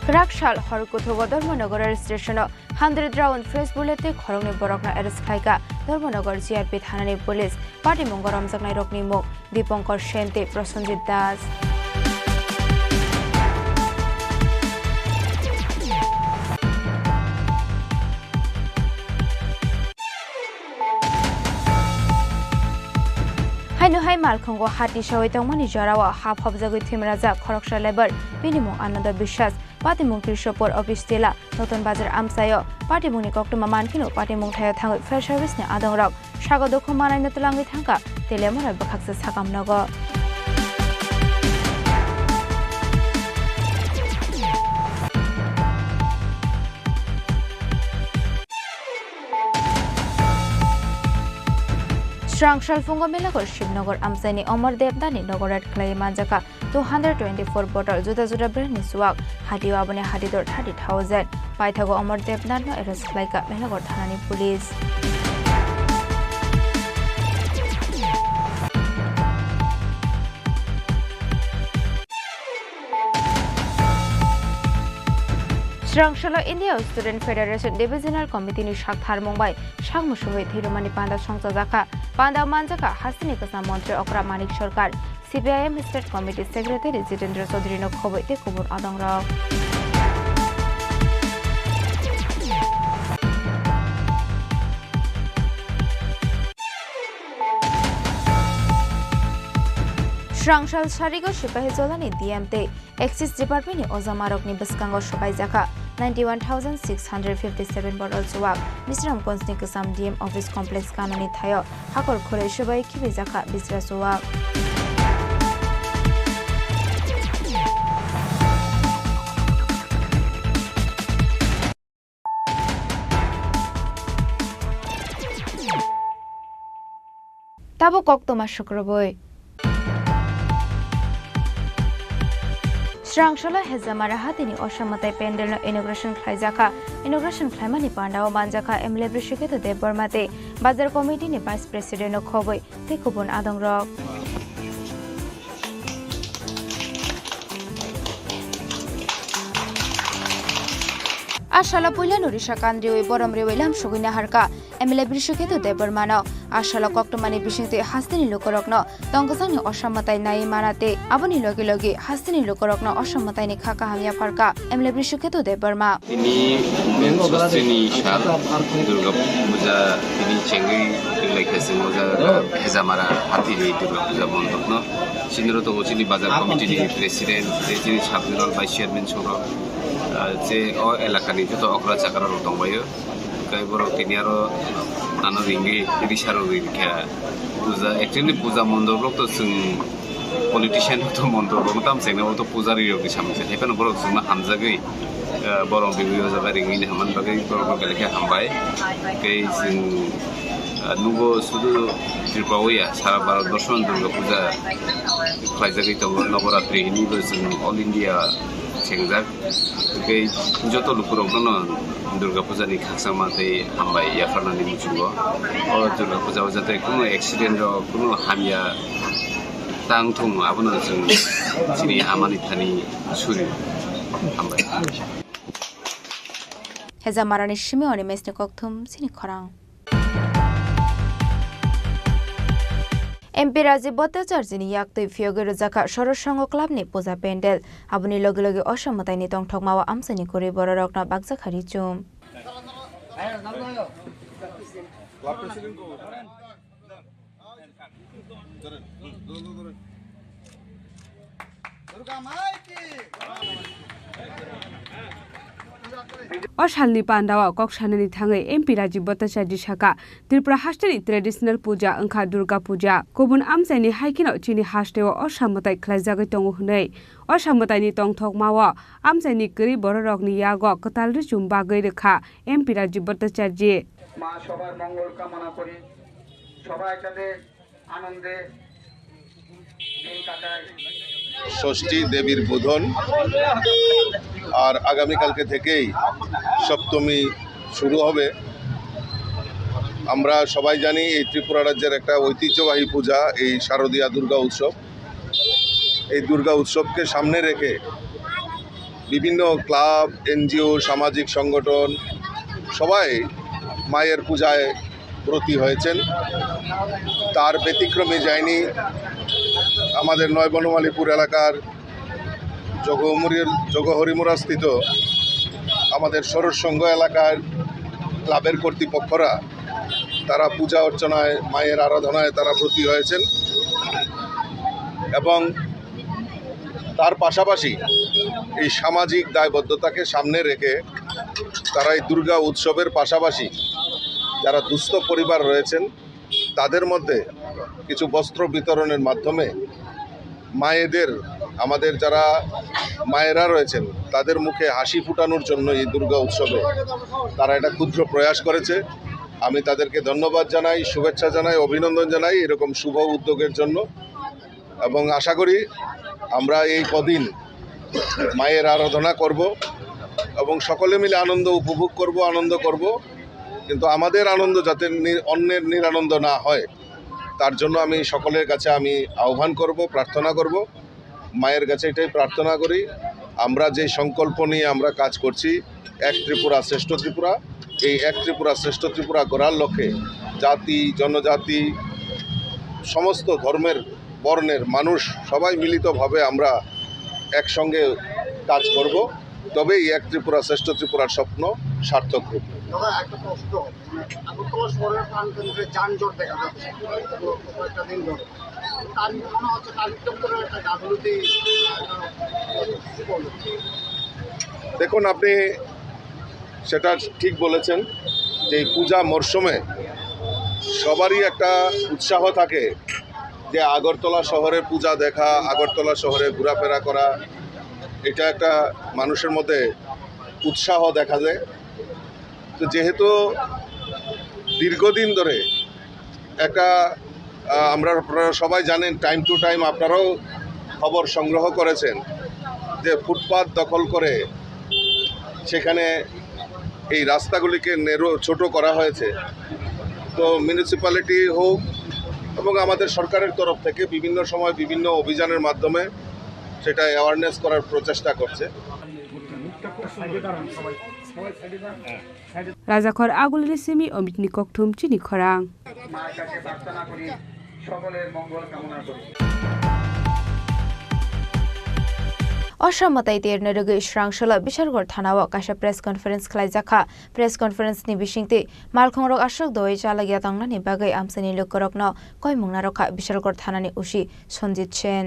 Kwrak sal hor kuthugo Dharmanagar rail station-o hundred round fresh bullet tei khoroknwi borokno arrest khlaikha Dharmanagar G R P thanani police. Patimungo romjaknairokni mung Dipankar Sen tei Prosenjit Das. Haino hai malkhungo hati sawi tongmani jorao ha phobjagwi thwimrajak khoroksa labour, bini mung Ananda Biswas, patimung Krishopur office tila, Notun Bazar amchaio. Patimungni koktwma mankheno patimung thaio thangwi fire service ni adongrok sago dukhu manaino twlangwi thangkha Teliamura bwkhaksa sakam nogo. Srang salphungo Melagur Shibnagar amchaini Omor Debnathni nogo raid khlaiwi manjakha two hundred twenty-four bottle juda juda brandni chuwak, hatio aboni hatidor thirty thousand. Paithago Omor Debnathno arrest khlaikha Melagur thanani police. Srang salo India Student Federation Divisional Committee ni sak tharmung bai sak musungwi thwirwmani panda songchajakha. Panda manjakha hasteni kwcham montri okra Manik Sarkar, C P I M State Committee Secretary Jitendra Chaudhary no khobwi tei kubun adongrok. Srang sal sarigo Sipahi Jolani D M tei Excise Department ni ojamarokni bwskango swbaijakha ninety-one thousand six hundred fifty-seven bottle chuwak. Misramganj ni kwcham D M office complex kanani thaio hakor khoroi swbai khibijakha bisra chuwak. Tabuk koktwma sukrubwi. Rangsola Hezamara hatini Osa Mwtai pandal no inauguration khlaijakha. Inauguration khlaimani pandao manjakha M L A Brisiketu Debbarma tei Bazar Committee ni Vice President no khobwi tei kubun adongrok. A salo puilano risa kan riwi borom riwi lam sugwi naharkha M L A Brisiketu Debbarmano. A salo koktwmani bisingtwi hasteni lukurokno tongkosakni Osa Mwtai naiwi mana tei aboni logi logi hasteni lukurokno Osa Mwtaini kha kaham yapharkha M L A Brisiketu Debbarma. Tini Sostini sal Durga Puja tini chengwi tonglaikha chwng o jaga Hezamara hatini Durga Puja mondopno. Chini oro tongo chini bazar committee ni president tei chini sub zonal vice chairman songrok, ah, je o elakani joto okra chakra rok tongbaio. Tei borok tini aro ano ringwi risa rok ringkha. Puja, actually puja mondop rok to chwng politician rok to mondop rok tam chengna o to pujari rok ni samung se. Hephano borok chwngno hamjagwi, ah, borok ringwi o jaga ringwi ni hamani bagwi borok no belai khe hambai. Tei chwng, ah, nugo sudu Tripura o ya sara Bharat borso no Durga Puja khlaijagwi tongo. Noboratri hinwi bo chwng all India chengjak. Tei joto lukurokno no Durga Puja ni khakchangma tei hambai yapharnani muchungo. O Durga Puja o jate kuno accident rok, kuno hamya tang thung, abono chwng chini amani thani suri hambai. Hezamarani simi oni mesni kokthum chini khorang. M P Rajiv Bhattacharjini yaktwi phiyogwi rwjakha Sorosongo Clubni puja pandal. Aboni logi logi Osa Mwtaini tongthokmao amchaini kwrwi bororokno bakjakha richum. O salni pandao kok sanani thangwi M P Rajiv Bhattacharya sakha, Tripura hasteni traditional puja wngkha Durga Puja. Kubun amchaini hai kheno chini hasteo Osa Mwtai khlaijagwi tongo hwnwi. Osa Mwtaini tongthokmao amchaini kwrwi bororokni yago kwtal richum bagwi rwkha M P Rajiv Bhattacharya. মা সবার মঙ্গল কামনা করি, সবাই যাতে আনন্দে দিন কাটায়। ষষ্ঠী দেবীর বোধন, আর আগামীকালকে থেকেই সপ্তমী শুরু হবে। আমরা সবাই জানি এই ত্রিপুরা রাজ্যের একটা ঐতিহ্যবাহী পূজা এই শারদীয়া দুর্গা উৎসব। এই দুর্গা উৎসবকে সামনে রেখে বিভিন্ন ক্লাব, এনজিও, সামাজিক সংগঠন সবাই মায়ের পূজায় ব্রতী হয়েছেন। তার ব্যতিক্রমে যায়নি আমাদের নয় বনমালীপুর এলাকার জগহরিমুরা, জগহরিমুরাস্থিত আমাদের সরোজ সংঘ এলাকার ক্লাবের কর্তৃপক্ষরা তারা পূজা অর্চনায়, মায়ের আরাধনায় তারা ব্রতী হয়েছেন এবং তার পাশাপাশি এই সামাজিক দায়বদ্ধতাকে সামনে রেখে তারা এই দুর্গা উৎসবের পাশাপাশি যারা দুস্থ পরিবার রয়েছেন, তাদের মধ্যে কিছু বস্ত্র বিতরণের মাধ্যমে মায়েদের, আমাদের যারা মায়েরা রয়েছেন, তাদের মুখে হাসি ফুটানোর জন্য এই দুর্গা উৎসবে তারা একটা ক্ষুদ্র প্রয়াস করেছে। আমি তাদেরকে ধন্যবাদ জানাই, শুভেচ্ছা জানাই, অভিনন্দন জানাই এরকম শুভ উদ্যোগের জন্য। এবং আশা করি আমরা এই কদিন মায়ের আরাধনা করব এবং সকলে মিলে আনন্দ উপভোগ করব, আনন্দ করব, কিন্তু আমাদের আনন্দ যাতে নি-, অন্যের নিরানন্দ না হয়, তার জন্য আমি সকলের কাছে আমি আহ্বান করব, প্রার্থনা করব। মায়ের কাছে এটাই প্রার্থনা করি, আমরা যে সংকল্প নিয়ে আমরা কাজ করছি, এক ত্রিপুরা শ্রেষ্ঠ ত্রিপুরা, এই এক ত্রিপুরা শ্রেষ্ঠ ত্রিপুরা গড়ার লক্ষ্যে জাতি, জনজাতি, সমস্ত ধর্মের, বর্ণের মানুষ সবাই মিলিতভাবে আমরা একসঙ্গে কাজ করব, তবেই এক ত্রিপুরা শ্রেষ্ঠ ত্রিপুরার স্বপ্ন সার্থক হবে। দাদা, একটা প্রশ্ন, আগরতলা শহরের প্রাণকেন্দ্রে যানজট দেখা যাচ্ছে গত কয়েকটা দিন ধরে। তার মনে হচ্ছে তার উপরে একটা গাফিলতি, আহ, কি বলবো? দেখুন, আপনি সেটা ঠিক বলেছেন যে এই পূজা মরশুমে সবারই একটা উৎসাহ থাকে যে আগরতলা শহরের পূজা দেখা, আগরতলা শহরে ঘোরাফেরা করা, এটা একটা মানুষের মধ্যে উৎসাহ দেখা যায়। তো যেহেতু দীর্ঘদিন ধরে একটা, আহ, আমরা, আপনারা সবাই জানেন, টাইম টু টাইম আপনারাও খবর সংগ্রহ করেছেন যে ফুটপাত দখল করে সেখানে এই রাস্তাগুলিকে নেরো, ছোট করা হয়েছে। তো মিউনিসিপ্যালিটি হোক এবং আমাদের সরকারের তরফ থেকে বিভিন্ন সময় বিভিন্ন অভিযানের মাধ্যমে সেটা অ্যাওয়ারনেস করার প্রচেষ্টা করছে। Rajakhor Agulini simi Omitni kokthum chini khorang. Osha mwtai terno rwgwi Srangsolo Bishalgarh thanao kaisa press conference khlaijakha. Press conference ni bisingtwi malkhungrok aswk doi chalakya tongnani bagwi amchaini lukurokno koimung narwkha Bishalgarh thanani O C Sanjit Sen.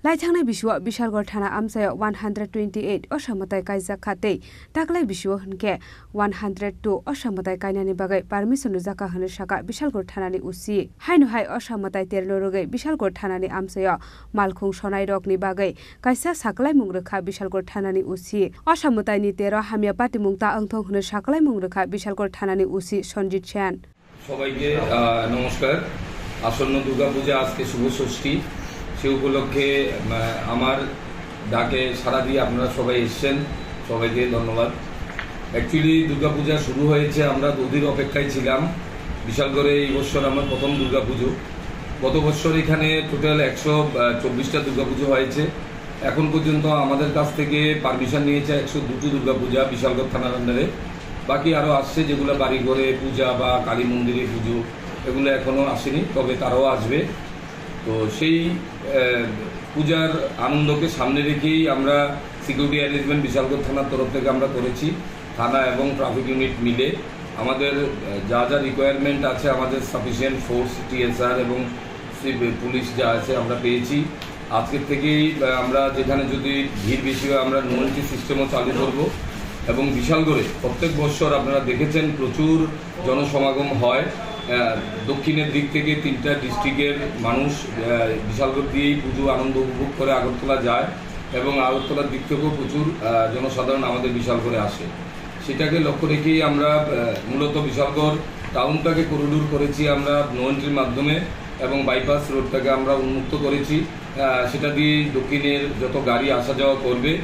Laithangnai bisio Bishalgarh thana amchaio one hundred twenty eight osha mwtai kaijak kha tei taklai bisio hwnkhe one hundred two osha mwtai kainani bagwi permission rwjakha hwnwi sakha Bishalgarh thanani O C. Haino hai osha mwtai terno rwgwi Bishalgarh thanani amchaio malkhung sonairokni bagwi kaisa saklaimung rwkha Bishalgarh thanani O C. Osha mwtaini tero hamya patimung ta wngthok hwnwi saklaimung rwkha Bishalgarh thanani O C Sanjit Sen. সবাইকে আহ, নমস্কার। আসন্ন দুর্গাপূজা আজকে শুভ ষষ্ঠী, সে উপলক্ষে আহ, আমার ডাকে সাড়া দিয়ে আপনারা সবাই এসছেন, সবাইকে ধন্যবাদ। অ্যাকচুয়ালি দুর্গাপূজা শুরু হয়েছে, আমরা অধীর অপেক্ষায় ছিলাম। বিশালগড়ে এই বছর আমার প্রথম দুর্গাপুজো। গত বছর এখানে টোটাল একশো চব্বিশটা দুর্গাপুজো হয়েছে। এখন পর্যন্ত আমাদের কাছ থেকে পারমিশন নিয়েছে একশো দুটো দুর্গাপূজা বিশালগড় থানার আন্ডারে। বাকি আরও আসছে, যেগুলো বাড়ি ঘরে পূজা বা কালী মন্দিরে পুজো, এগুলো এখনও আসেনি, তবে তারাও আসবে। তো সেই আহ, পূজার আনন্দকে সামনে রেখেই আমরা সিকিউরিটি অ্যারেঞ্জমেন্ট বিশালগড় থানার তরফ থেকে আমরা করেছি। থানা এবং ট্রাফিক ইউনিট মিলে আমাদের আহ, যা যা রিকোয়ারমেন্ট আছে, আমাদের সাফিসিয়েন্ট ফোর্স, টিএসআর এবং সিভ-, পুলিশ যা আছে আমরা পেয়েছি। আজকের থেকেই আহ, আমরা যেখানে যদি ভিড় বেশি হয়, আমরা নো এন্ট্রি সিস্টেমও চালু করব। এবং বিশালগড়ে প্রত্যেক বছর আপনারা দেখেছেন প্রচুর জনসমাগম হয়। আহ, দক্ষিণের দিক থেকে তিনটা ডিস্ট্রিক্টের মানুষ আহ, বিশালগড় দিয়েই পুজো আনন্দ উপভোগ করে আগরতলা যায় এবং আগরতলার দিক থেকেও প্রচুর আহ, জনসাধারণ আমাদের বিশালগড়ে আসে। সেটাকে লক্ষ্য রেখেই আমরা আহ, মূলত বিশালগড় টাউনটাকে করিডোর করেছি আমরা নো এন্ট্রির মাধ্যমে এবং বাইপাস রোডটাকে আমরা উন্মুক্ত করেছি। আহ, সেটা দিয়েই দক্ষিণের যত গাড়ি আসা যাওয়া করবে।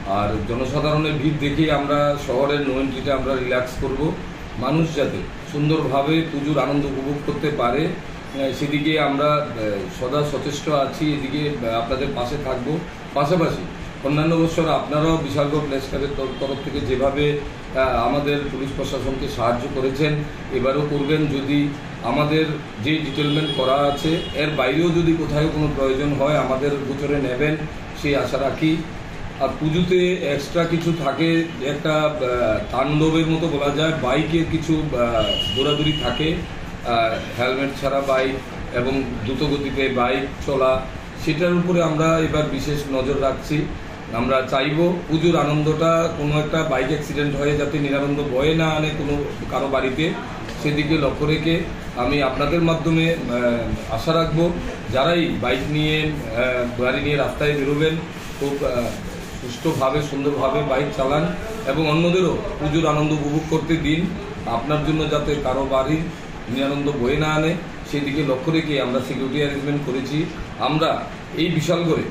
আর জনসাধারণের ভিড় দেখেই আমরা শহরের নো এন্ট্রিটা আমরা রিল্যাক্স করব। মানুষ যাতে সুন্দরভাবে পুজোর আনন্দ উপভোগ করতে পারে, আহ, সেদিকে আমরা আহ, সদা সচেষ্ট আছি। এদিকে আহ, আপনাদের পাশে থাকব। পাশাপাশি অন্যান্য বছর আপনারাও বিশালগড় প্রেস ক্লাবের তর- তরফ থেকে যেভাবে আহ, আমাদের পুলিশ প্রশাসনকে সাহায্য করেছেন, এবারও করবেন। যদি আমাদের যে ডিটেলমেন্ট করা আছে, এর বাইরেও যদি কোথাও কোনো প্রয়োজন হয়, আমাদের গোচরে নেবেন, সেই আশা রাখি। আর পুজোতে এক্সট্রা কিছু থাকে, একটা আহ, তাণ্ডবের মতো বলা যায়, বাইকের কিছু আহ, দৌড়াদৌড়ি থাকে, আহ, হেলমেট ছাড়া বাইক এবং দ্রুতগতিতে বাইক চলা, সেটার উপরে আমরা এবার বিশেষ নজর রাখছি। আমরা চাইবো পুজোর আনন্দটা কোনো একটা বাইক অ্যাক্সিডেন্ট হয়ে যাতে নিরানন্দ বয়ে না আনে কোনো কারো বাড়িতে, সেদিকে লক্ষ্য রেখে আমি আপনাদের মাধ্যমে আহ, আশা রাখবো, যারাই বাইক নিয়ে আহ, গাড়ি নিয়ে রাস্তায় বেরোবেন, খুব আহ, সুষ্ঠুভাবে সুন্দরভাবে বাইক চালান এবং অন্যদেরও পুজোর আনন্দ উপভোগ করতে দিন। আপনার জন্য যাতে কারো বাড়ির নিরানন্দ বয়ে না আনে, সেদিকে লক্ষ্য রেখে আমরা সিকিউরিটি অ্যারেঞ্জমেন্ট করেছি। আমরা এই বিশালগড়ে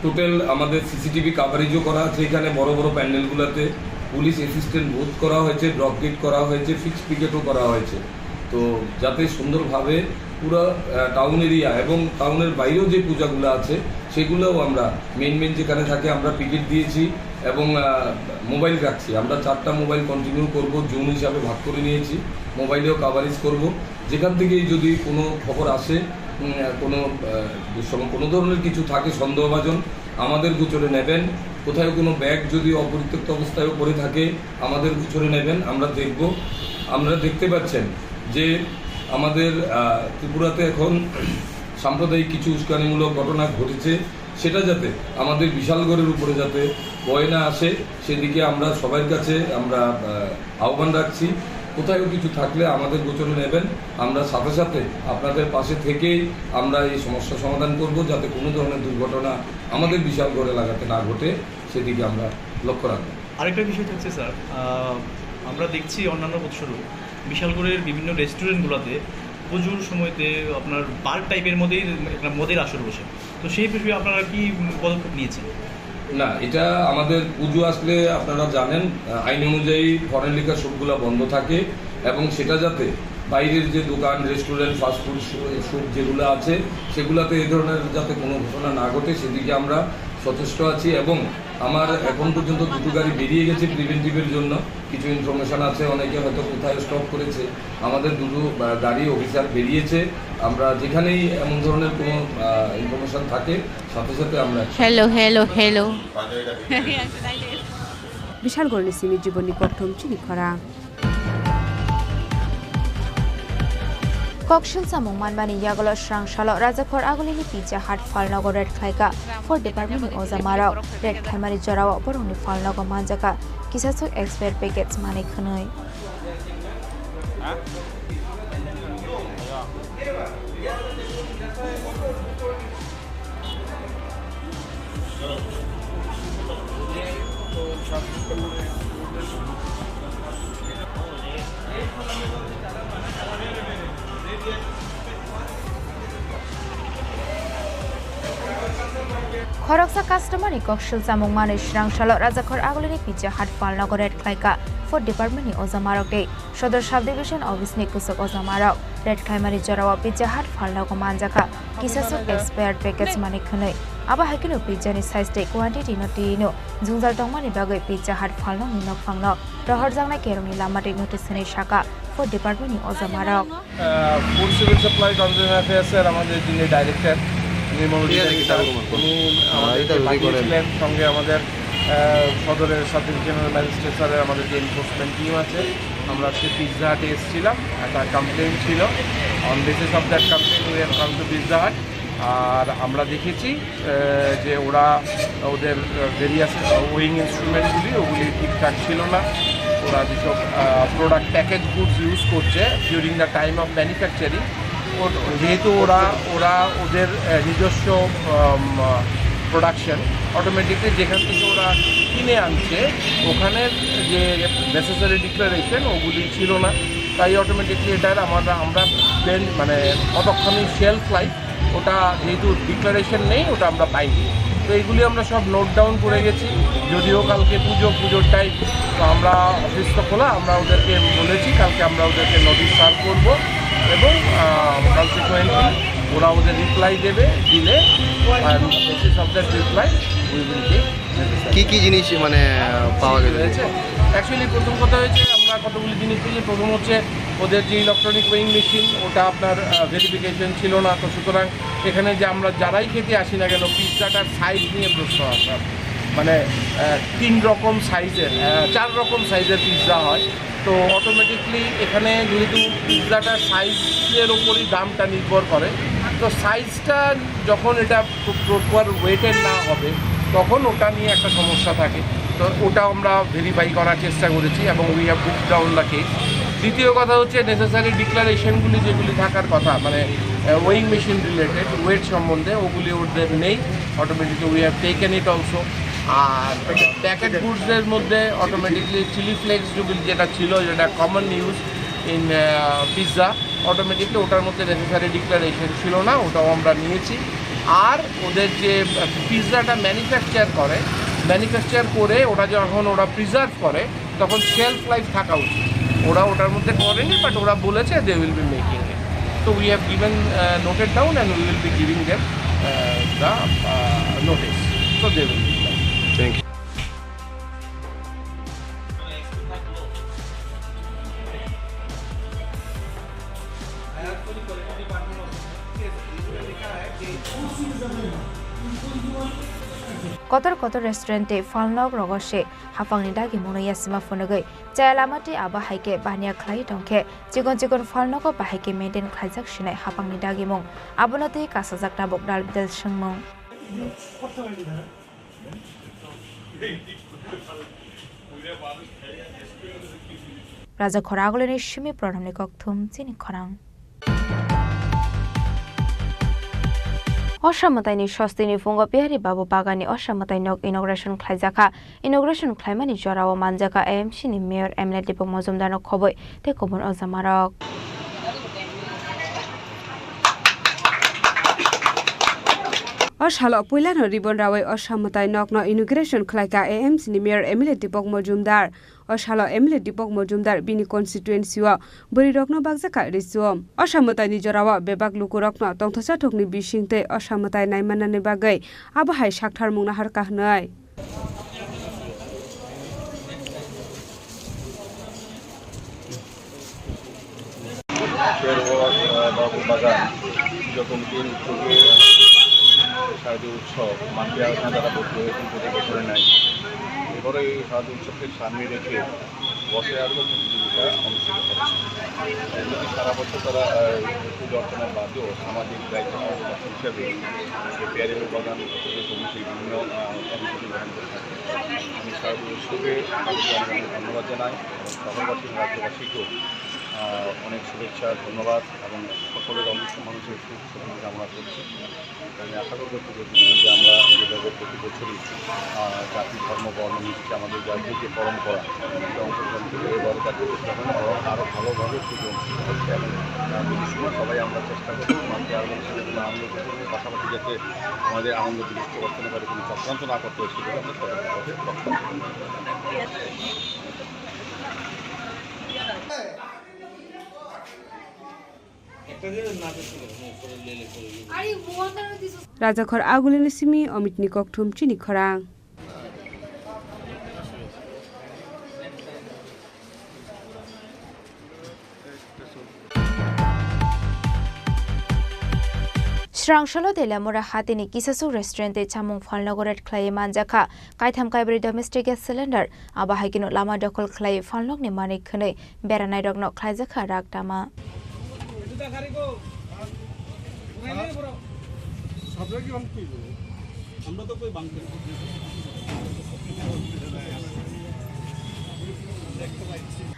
টোটাল আমাদের সিসিটিভি কাভারেজও করা আছে। এখানে বড় বড় প্যান্ডেলগুলোতে পুলিশ অ্যাসিস্ট্যান্ট বুথ করা হয়েছে, ড্রপ গেট করা হয়েছে, ফিক্সড পিকেটও করা হয়েছে। তো যাতে সুন্দরভাবে পুরো আহ, টাউন এরিয়া এবং টাউনের বাইরেও যে পূজাগুলো আছে, সেগুলোও আমরা মেইন মেইন যেখানে থাকে আমরা পিকেট দিয়েছি এবং আহ, মোবাইল রাখছি। আমরা চারটা মোবাইল কন্টিনিউ করব, জোন হিসাবে ভাগ করে নিয়েছি, মোবাইলেও কাভারেজ করব। যেখান থেকেই যদি কোনো খবর আসে, উম, কোনো আহ, দুঃসম- কোনো ধরনের কিছু থাকে সন্দেহভাজন, আমাদের গোচরে নেবেন। কোথাও কোনো ব্যাগ যদি অপরিত্যক্ত অবস্থায়ও পড়ে থাকে, আমাদের গোচরে নেবেন, আমরা দেখব। আমরা দেখতে পাচ্ছেন যে আমাদের আহ, ত্রিপুরাতে এখন সাম্প্রদায়িক কিছু উস্কানিমূলক ঘটনা ঘটেছে, সেটা যাতে আমাদের বিশালগড়ের উপরে যাতে বয়ে না আসে, সেদিকে আমরা সবার কাছে আমরা আহ, আহ্বান রাখছি। কোথাও কিছু থাকলে আমাদের গোচরে নেবেন, আমরা সাথে সাথে আপনাদের পাশে থেকেই আমরা এই সমস্যা সমাধান করব, যাতে কোনো ধরনের দুর্ঘটনা আমাদের বিশালগড় এলাকাতে না ঘটে, সেদিকে আমরা লক্ষ্য রাখব। আরেকটা বিষয় থাকছে স্যার, আহ, আমরা দেখছি অন্যান্য বছরও বিশালগড়ের বিভিন্ন রেস্টুরেন্টগুলোতে পুজোর সময়তে আপনার বাল্ব টাইপের মধ্যেই একটা মদের আসর বসে, তো সেই বিষয়ে আপনারা কি, উম, পদক্ষেপ নিয়েছেন? না, এটা আমাদের পুজো আসলে আপনারা জানেন, আহ, আইন অনুযায়ী ফরেন লিকার শপগুলো বন্ধ থাকে এবং সেটা যাতে বাইরের যে দোকান, রেস্টুরেন্ট, ফাস্টফুড শপ যেগুলো আছে, সেগুলোতে এই ধরনের যাতে কোনো ঘটনা না ঘটে, সেদিকে আমরা সচেষ্ট আছি। এবং আমার এখন পর্যন্ত দুটো গাড়ি বেরিয়ে গেছে প্রিভেন্টিভের জন্য। কিছু ইনফরমেশন আছে, অনেকে হয়তো কোথায় স্টপ করেছে। আমাদের দুটো, আহ, গাড়ি অফিসার বেরিয়েছে। আমরা যেখানেই এমন ধরনের কোনো, আহ, ইনফরমেশন থাকে, সাথে সাথে আমরা hello, hello, hello. Bishalgarhni simi jibonni kokthum chini khorang. Koksil samung manmani yagulo srang salo Rajakhor Agulini Pizza Hut phalnogo raid khlaika Food Department ni ojamarok. Raid khlaimani jorao borokni phalnogo manjaka kisaswk expired package manwi khwnwi. Khoroksa customer ni koksil chamung manwi srang salo Rajakhor Agulini Pizza Hut phalnogo raid khlaika Food Department ni ojamarok tei Sodor Sub Division Office ni kwchak ojamarok. Raid khlaimani jorao Pizza Hut phalnogo manjakha kisaswk expired package manwi khwnwi. Abo hai kheno pizza ni size tei quantity no twi no jwngjal tongmani bagwi Pizza Hut phalnokni nokphangno rohorjaknai kerongni lama twi notice hwnwi saka Food Department ni ojamarok. আহ, food civil supply consumer অ্যাফেয়ার্সের আমাদের যিনি ডাইরেক্টর, নির্মল অধিকারী স্যার, উনি আমাদেরকে পাঠিয়েছিলেন, সঙ্গে আমাদের, আহ, সদরের sub divisional magistrate স্যারের আমাদের যে এনফোর্সমেন্ট টিম আছে, আমরা আজকে পিৎজা হাটে এসেছিলাম, একটা কমপ্লেন ছিল। On basis of that complaint, we have come to Pizza Hut। আর আমরা দেখেছি, আহ, যে ওরা ওদের ভেরিয়াস ওয়েইং ইনস্ট্রুমেন্টগুলি, ওগুলি ঠিকঠাক ছিল না। ওরা যেসব, আহ, প্রোডাক্ট প্যাকেজ গুডস ইউজ করছে during the time of manufacturing, ও-, যেহেতু ওরা, ওরা ওদের, আহ, নিজস্ব, আম, প্রোডাকশন, অটোমেটিকলি যেখান থেকে ওরা কিনে আনছে, ওখানে যে নেসেসারি ডিক্লারেশন, ওগুলি ছিল না। তাই অটোমেটিকলি এটার আমরা, আমরা বেন-, মানে, কতক্ষণই শেলফ লাইফ, ওটা যেহেতু ডিক্লারেশন নেই, ওটা আমরা পাইনি। তো এইগুলি আমরা সব নোট ডাউন করে গেছি। যদিও কালকে পুজো, পুজোর টাইম, তো আমরা অফিস তো খোলা, আমরা ওদেরকে বলেছি কালকে আমরা ওদেরকে নোটিশ সার্ভ করব এবং, আহ, কনসিকুয়েন্টলি ওরা ওদের রিপ্লাই দেবে, দিলে, আহ, basis of that reply we will take necessary। কি কি জিনিস মানে পাওয়া গেছে? হয়েছে? অ্যাকচুয়ালি প্রথম কথা হয়েছে, আমরা কতগুলি জিনিস পেয়েছি। প্রথম হচ্ছে ওদের যে ইলেকট্রনিক ওয়েইং মেশিন, ওটা আপনার, আহ, ভেরিফিকেশন ছিল না। তো সুতরাং এখানে যে আমরা যারাই খেতে আসি না কেন, পিৎজাটার সাইজ নিয়ে প্রশ্ন আসে। মানে, আহ, তিন রকম সাইজের, আহ, চার রকম সাইজের পিৎজা হয়। তো অটোমেটিকলি এখানে যেহেতু পিৎজাটার সাইজের ওপরই দামটা নির্ভর করে, তো সাইজটা যখন এটা প্রপার ওয়েটের না হবে, তখন ওটা নিয়ে একটা সমস্যা থাকে। তো ওটাও আমরা ভেরিফাই করার চেষ্টা করেছি এবং we have booked down the case। দ্বিতীয় কথা হচ্ছে নেসেসারি ডিক্লারেশনগুলি যেগুলি থাকার কথা, মানে, আহ, ওয়েইং মেশিন রিলেটেড, ওয়েট সম্বন্ধে, ওগুলি ওদের নেই, automatically we have taken it also। আর প্যাকেট গুডসের মধ্যে অটোমেটিকলি চিলি ফ্লেক্স যেগুলি যেটা ছিল, যেটা common use in pizza, automatically ওটার মধ্যে নেসেসারি ডিক্লারেশন ছিল না, ওটাও আমরা নিয়েছি। আর ওদের যে, আহ, পিৎজাটা ম্যানুফ্যাকচার করে, ম্যানুফ্যাকচার করে ওটা যখন ওরা প্রিজার্ভ করে, তখন শেলফ লাইফ থাকা উচিত। ওরা ওটার মধ্যে করেনি, বাট ওরা বলেছে they will be making it। তো we have given, uh, noted down and we will be giving them, uh, the, uh, notice। So they will be done। Thank you। Kotor kotor restaurant tei phalnok rogo se hapangni dagimungno yasima phunugwi chaya lama tei abo hai khe baniya khlaiwi tongkhe chikon chikon phalnogo bahai khe maintain khlaijak sinai hapangni dagimung, abono tei kasajak tabuk dalbidal swngmung. Raja Khoragulini simi Pranamni kokthum chini khorang. Osha mwtaini sostini phungo Bihari Babu Bagani Osha mwtai nok inauguration khlaijakha. Inauguration khlaimani jorao manjakha A M C ni Mayor M L A Deepak Majumdarno khoboi tei kubun ojamarok. O salo puilano ribbon rawi Osa Mwtai nokno inauguration khlaikha A M C ni Mayor M L A Deepak Majumdar. O salo M L A Deepak Majumdar bini constituency o bwrwirokno bakjakha risuo. Osa Mwtaini jorao bebak lukurokno tongthoksa thokni bising tei Osa Mwtai naimanani bagwi abo hai sakthar mung naharkha hwnwi. Sherwat, uh, Babu Bagan, pujo committee-r uddyoge শারদীয় উৎসব মানবিয়া ধারা বলতে প্রতি বছরে নাই। এবারও এই শারদীয় উৎসবকে সামনে রেখে বসে আরও প্রতিযোগিতা অনুষ্ঠিত হচ্ছে। এমনিতে সারা বছর তারা, আহ, পুজো অর্চনার বাদেও সামাজিক দায়িত্ব পালন হিসেবে এই পেয়ারেল বাগান পুজো কমিটির বিভিন্ন, আহ, কর্মসূচি গ্রহণ করে থাকে। আমি শারদীয় উৎসবে তাদেরকে অনেক অনেক ধন্যবাদ জানাই এবং শহরবাসী এবং রাজ্যবাসীকেও, আহ, অনেক শুভেচ্ছা, ধন্যবাদ এবং সকলের অবশ্য মানুষের সুখ সমৃদ্ধি কামনা করছি। আমি আশা করব পুজোর দিনে যে আমরা যেভাবে প্রতি বছরই, আহ, জাতি, ধর্ম, বর্ণ নির্বিশেষে আমাদের জাতীয় যে পরম্পরা, এটা অংশগ্রহণ করে এবারও তার প্রতিষ্ঠা হয় না, বরং আরও ভালোভাবে পুজো অনুষ্ঠিত হচ্ছে। এবং, আহ, পুজোর সময় সবাই আমরা চেষ্টা করবো মাকে আরও বেশি করে আনন্দ করতে পারবো, পাশাপাশি যাতে আমাদের আনন্দ বিনষ্ট করতে না পারে, কোনো চক্রান্ত না করতে হয়, সেদিকে আমরা সতর্কভাবে লক্ষ্য রাখবো। Rajakhor Agulini simi Omitni kokthum chini khorang. Srangsalo Teliamura hatini Kisasuk restaurant tei chamung phalnogo raid khlaiwi manjakha kaitham kaibrwi domestic gas cylinder. Abo hai kheno lama dokhol khlaiwi phalnokni manwi khwnwi beranairokno khlaijakha rak tama.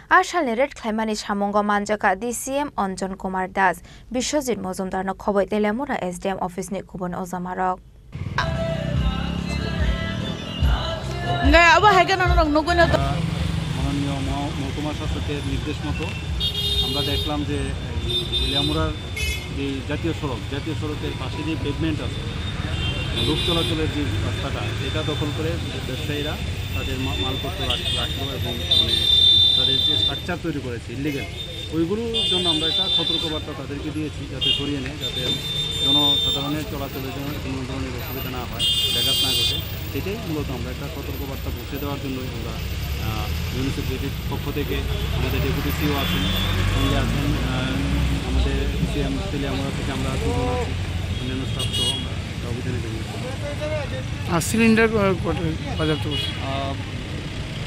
A salni raid khlaimani samungo manjakha D C M Anjan Kumar Das, Biswajit Mojumdarno khoboi Teliamura S D M office ni kubun ojamarok. Hingke abo hai khe nono rok nugui no. মাননীয় মহ-, মহকুমা শাসকের নির্দেশ মতো আমরা দেখলাম যে এই তেলিয়ামুড়ার যে জাতীয় সড়ক, জাতীয় সড়কের পাশে যে পেভমেন্ট আছে, লোক চলাচলের যে রাস্তাটা, এটা দখল করে ব্যবসায়ীরা তাদের মা-, মালপত্র রাখ-, রাখলো এবং মানে তাদের যে স্ট্রাকচার তৈরি করেছে ইলিগাল, ওইগুলোর জন্য আমরা একটা সতর্কবার্তা তাদেরকে দিয়েছি, যাতে সরিয়ে নেয়, যাতে জনসাধারণের চলাচলে যেন কোনো ধরনের অসুবিধা না হয়, ব্যাঘাত না ঘটে। সেটাই মূলত আমরা একটা সতর্কবার্তা পৌঁছে দেওয়ার জন্যই আমরা, আহ, ইউনিসেফ জেডির পক্ষ থেকে আমাদের ডেপুটি সিইও আছেন, সঙ্গে আছেন, আহ, আমাদের সিএম তেলিয়ামুড়া থেকে আমরা দুজন আছি, অন্যান্য স্টাফ সহ আমরা একটা অভিযানে বেরিয়েছি। আর সিলিন্ডার, আহ, কত বাজেয়াপ্ত করছে? আহ,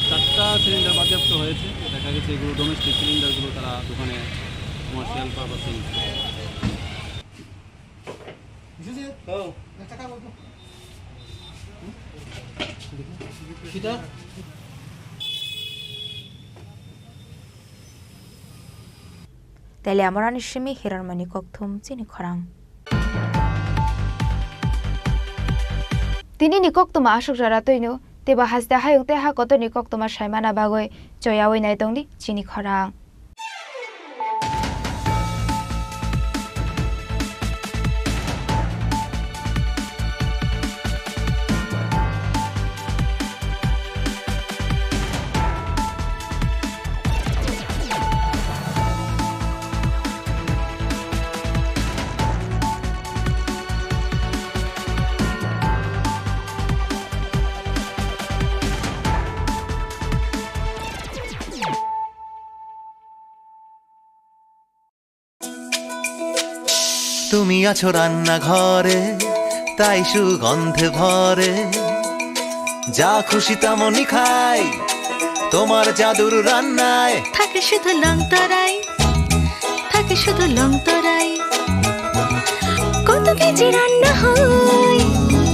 চারটা সিলিন্ডার বাজেয়াপ্ত হয়েছে। দেখা গেছে এগুলো ডোমেস্টিক সিলিন্ডারগুলো তারা দোকানে কমার্শিয়াল পারপাসে ইউজ করে। Teliamurani simi Hiranmani kokthum chini khorang. Tini ni koktwma aswk jora twino, teibo haste hayung tei ha kotor ni koktwma saimana bagwi choyawi nai tongdi chini khorang. তুমি আছো রান্নাঘরে, তাই সুগন্ধে ভরে। যা খুশি তেমনই খাই, তোমার জাদুর রান্নায়। থাকে শুধু লং তরাই, থাকে শুধু লং তরাই। কত কেজি রান্না হয়,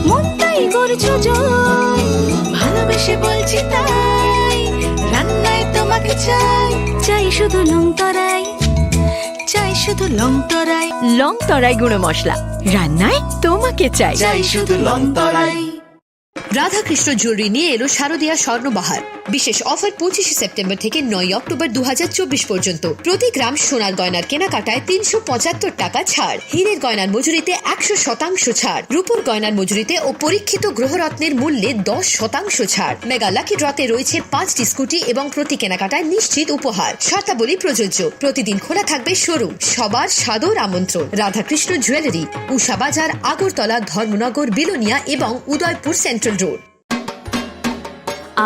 মনটাই করছো জয়। ভালোবেসে বলছি তাই, রান্নায় তোমাকে চাই, চাই শুধু লং তরাই। চাই শুধু লং তরাই। লং তরাই গুঁড়ো মশলা, রান্নায় তোমাকে চাই। চাই শুধু লং তরাই। রাধাকৃষ্ণ জুয়েলারি নিয়ে এলো শারদীয়া স্বর্ণবাহার। বিশেষ অফার পঁচিশে সেপ্টেম্বর থেকে নয় অক্টোবর দু হাজার চব্বিশ পর্যন্ত। প্রতি গ্রাম সোনার গয়নার কেনাকাটায় তিনশো পঁচাত্তর টাকা ছাড়, হীরের গয়নার মজুরিতে একশো শতাংশ ছাড়, রূপোর গয়নার মজুরিতে ও পরীক্ষিত গ্রহরত্নের মূল্যে দশ শতাংশ ছাড়। মেগা লাকি ড্রতে রয়েছে পাঁচটি স্কুটি এবং প্রতি কেনাকাটায় নিশ্চিত উপহার। শর্তাবলী প্রযোজ্য। প্রতিদিন খোলা থাকবে শোরুম। সবার সাদর আমন্ত্রণ। রাধাকৃষ্ণ জুয়েলারি, উষা বাজার, আগরতলা, ধর্মনগর, বিলোনিয়া এবং উদয়পুর সেন্ট্রাল রোড।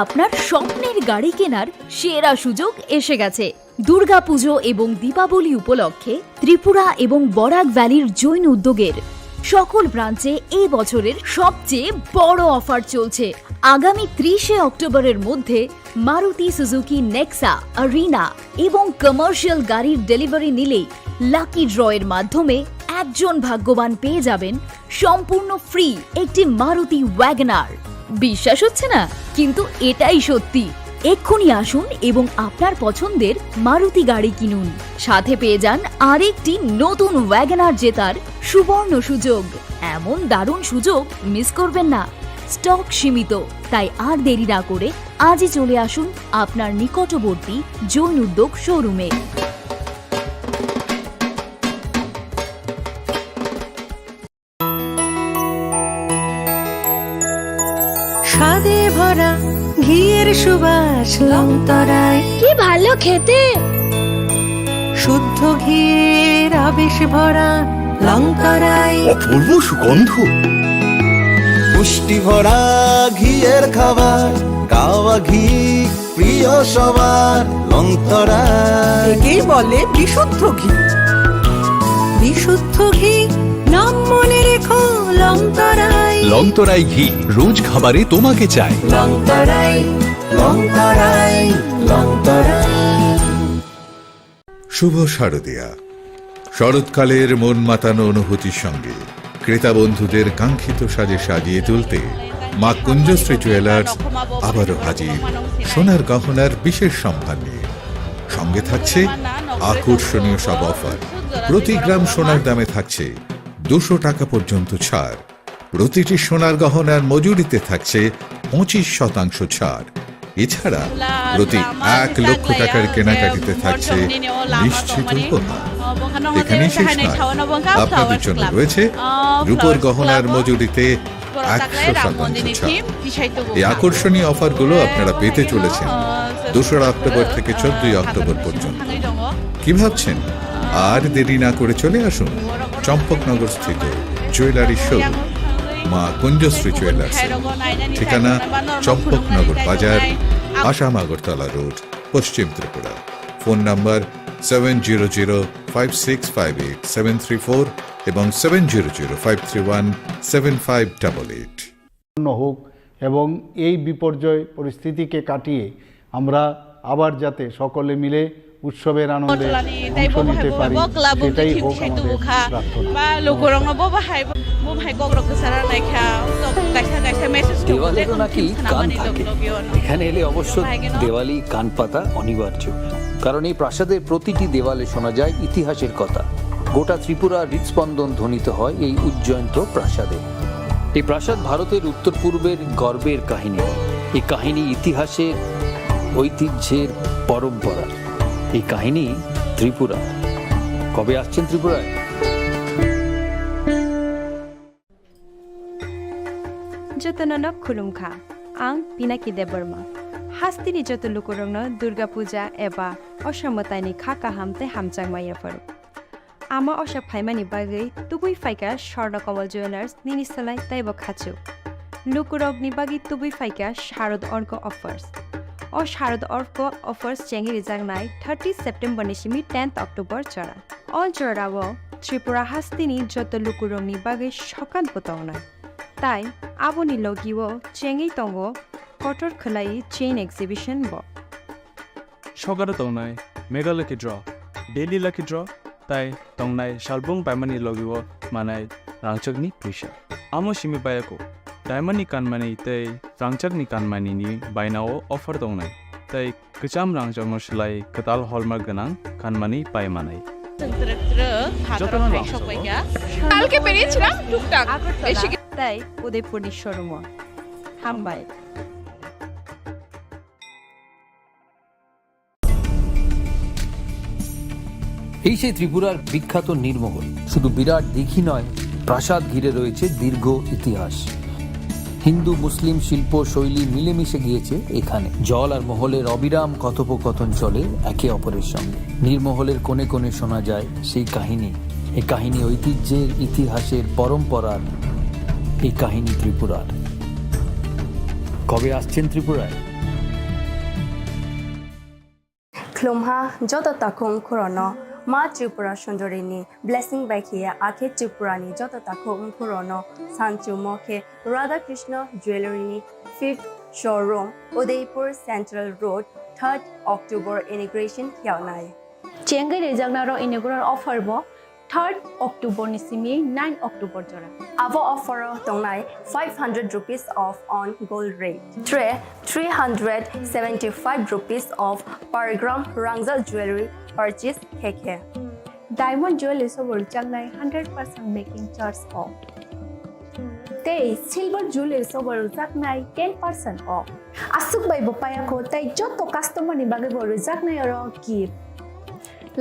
আপনার স্বপ্নের গাড়ি কেনার সেরা সুযোগ এসে গেছে। দুর্গাপুজো এবং দীপাবলি উপলক্ষে ত্রিপুরা এবং বরাক ভ্যালির জৈন উদ্যোগের সকল ব্রাঞ্চে এই বছরের সবচেয়ে বড় অফার চলছে। আগামী ত্রিশে অক্টোবরের মধ্যে মারুতি সুজুকি নেক্সা, আরিনা এবং কমার্শিয়াল গাড়ির ডেলিভারি নিলেই লাকি ড্রয়ের মাধ্যমে একজন ভাগ্যবান পেয়ে যাবেন সম্পূর্ণ ফ্রি একটি মারুতি ওয়াগনার। বিশ্বাস হচ্ছে না, কিন্তু এটাই সত্যি। এক্ষুনি আসুন এবং আপনার পছন্দের মারুতি গাড়ি কিনুন, সাথে পেয়ে যান আরেকটি নতুন ওয়াগনার জেতার সুবর্ণ সুযোগ। এমন দারুণ সুযোগ মিস করবেন না। স্টক সীমিত, তাই আর দেরি না করে আজই চলে আসুন আপনার নিকটবর্তী জৈন উদ্যোগ শোরুমে। স্বাদে ভরা ঘিয়ের সুবাস লংতরায়। কি ভালো খেতে! শুদ্ধ ঘিয়ের আবেশ ভরা লংতরায়। অপূর্ব সুগন্ধ। পুষ্টি ভরা ঘিয়ের খাবার, কাওয়া ঘি প্রিয় সবার, লংতরায়। একেই বলে বিশুদ্ধ ঘি। বিশুদ্ধ ঘি, নাম মনে রেখো, লংতরায়। লংতরায় ঘি রোজ খাবারে তোমাকে চাই। লংতরায়, লংতরায়, লংতরায়। শুভ শারদীয়া। শরৎকালের মন মাতানো অনুভূতির সঙ্গে ক্রেতা বন্ধুদের কাঙ্ক্ষিত সাজে সাজিয়ে তুলতে মা কুঞ্জশ্রী জুয়েলার্স আবারও হাজির সোনার গহনার বিশেষ সম্ভার নিয়ে। সঙ্গে থাকছে আকর্ষণীয় সব অফার। প্রতি গ্রাম সোনার দামে থাকছে দুশো টাকা পর্যন্ত ছাড়। প্রতিটি সোনার গহনার মজুরিতে থাকছে পঁচিশ শতাংশ ছাড়। এছাড়া প্রতি এক লক্ষ টাকার কেনাকাটিতে থাকছে নিশ্চিত উপহার। এখানেই শেষ নয়, আপনাদের জন্য রয়েছে রূপোর গহনার মজুরিতে একশো শতাংশ ছাড়। এই আকর্ষণীয় অফারগুলো আপনারা পেতে চলেছেন দোসরা অক্টোবর থেকে চোদ্দই অক্টোবর পর্যন্ত। কি ভাবছেন? আর দেরি না করে চলে আসুন চম্পকনগর স্থিত জুয়েলারি শোরুম মা কুঞ্জশ্রী জুয়েলার্স। ঠিকানা চম্পকনগর বাজার, আসাম আগরতলা রোড, পশ্চিম Tripura. Phone number seven zero zero five six five eight seven three four এবং seven zero zero five three one seven five double eight. সম্পন্ন হোক এবং এই বিপর্যয় পরিস্থিতিকে কাটিয়ে আমরা আবার যাতে সকলে মিলে উৎসবের আনন্দে অংশ নিতে পারি, সেটাই হোক আমাদের প্রার্থনা। দেওয়ালেরও নাকি কান থাকে। এখানে এলে অবশ্য দেওয়ালি কান পাতা অনিবার্য, কারণ এই প্রাসাদের প্রতিটি দেওয়ালে শোনা যায় ইতিহাসের কথা। গোটা ত্রিপুরার হৃদস্পন্দন ধ্বনিত হয় এই উজ্জয়ন্ত প্রাসাদে। এই প্রাসাদ ভারতের উত্তর পূর্বের গর্বের কাহিনী। এই কাহিনী ইতিহাসের, ঐতিহ্যের, পরম্পরার। এই কাহিনী ত্রিপুরা। কবে আসছেন ত্রিপুরায়? Jotono no khulumkha, ang Pinaki Debbarma. Hasteni joto lukurokno Durga Puja eba Osha mwtaini kha kaham tei hamjakma yapharo. Ama Osha phaimani bagwi tubui phaikha Swarna Kamal Jewellers nini slai teibo khachuk. Lukurokni bagwi tubui phaikha Sharad Orko Offers. O Sharad Orko Offers chengwi rijaknai thirty September ni simi tenth October jora. O jorao Tripura hasteni joto lukurokni bagwi sokat bo tongnai. Tai aboni logio chengwi tongo kotor khwlai chain exhibition bo. Sokaro tongnai Mega Lucky Draw, Daily Lucky Draw, tai tongnai salbung paimani logio manai rangchakni puisa. Amo simi bayako, diamond ni kanmani tei rangchakni kanmani ni bainao offer tongnai, tai kwcham rangchakno slai kwtal hallmark gwnang kanmani pai manai. Jotono rang sokpaikha. কালকে বেরিয়েছিলাম টুকটাক। আগরতলা, এসে গেছি। Tai Udaipurni showroom-o. Hambai. এই সেই ত্রিপুরার বিখ্যাত নীরমহল। শুধু বিরাট দিঘি নয়, প্রাসাদ ঘিরে রয়েছে দীর্ঘ ইতিহাস। হিন্দু মুসলিম শিল্প শৈলী মিলেমিশে গিয়েছে এখানে। জল আর মহলের অবিরাম কথোপকথন চলে একে অপরের সঙ্গে। নীরমহলের কোণে কোণে শোনা যায় সেই কাহিনী। এই কাহিনী ঐতিহ্যের, ইতিহাসের, পরম্পরার। এই কাহিনী ত্রিপুরার। কবে আসছেন ত্রিপুরায়? Khulumha joto takhuk wngkhorokno Ma Tripura Sundori ni blessing bai khiya, akhe Tripura ni joto takhuk wngkhorokno sanchumo khe Radha Krishna Jewellery ni fifth showroom, Udaipur Central Road, third October inauguration khiyaunai. Chengwi rijaknai rok inaugural offer bo third October ni simi nine October jora. Abo offer o tongnai five hundred rupees off on gold rate, three hundred seventy five rupees off per gram rangjak jewellery purchase khe khe. Diamond jewellery sobo rwjaknai hundred percent making charge off. Tei silver jewellery sobo rwjaknai ten percent off. Aswk bai bo payakho tei joto customer ni bagwi bo rwjaknai oro gift.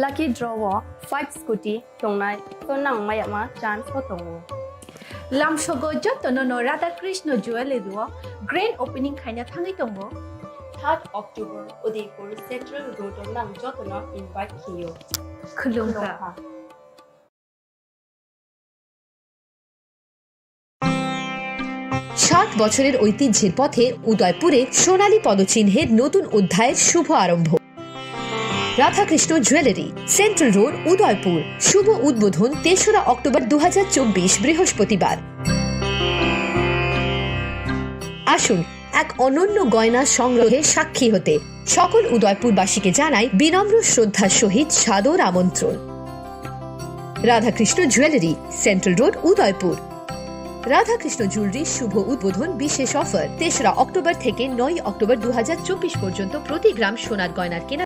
Lucky draw o five scooty tongnai, to nang mayama chance bo tongo. Lamsogo jotono no Radha Krishna Jewellery o grand opening khaina thangwi tongo. Third October Udaipur Central Road o nang jotono invite khiyo. Khulumkha. ষাট বছরের ঐতিহ্যের পথে উদয়পুরে সোনালী পদচিহ্নের নতুন অধ্যায়ের শুভ আরম্ভ। Radhakrishna jewellery, central road, Udaipur. শুভ উদ্বোধন তেসরা অক্টোবর দু হাজার চব্বিশ, বৃহস্পতিবার। আসুন এক অনন্য গয়না সংগ্রহে সাক্ষী হতে। সকল উদয়পুরবাসীকে জানাই বিনম্র শ্রদ্ধার সহিত সাদর আমন্ত্রণ। Radhakrishna jewellery, central road, Udaipur. Radhakrishna jewellery শুভ উদ্বোধন বিশেষ অফার, তেসরা অক্টোবর থেকে নয় অক্টোবর দু হাজার চব্বিশ পর্যন্ত প্রতি গ্রাম সোনার গয়নার কেনা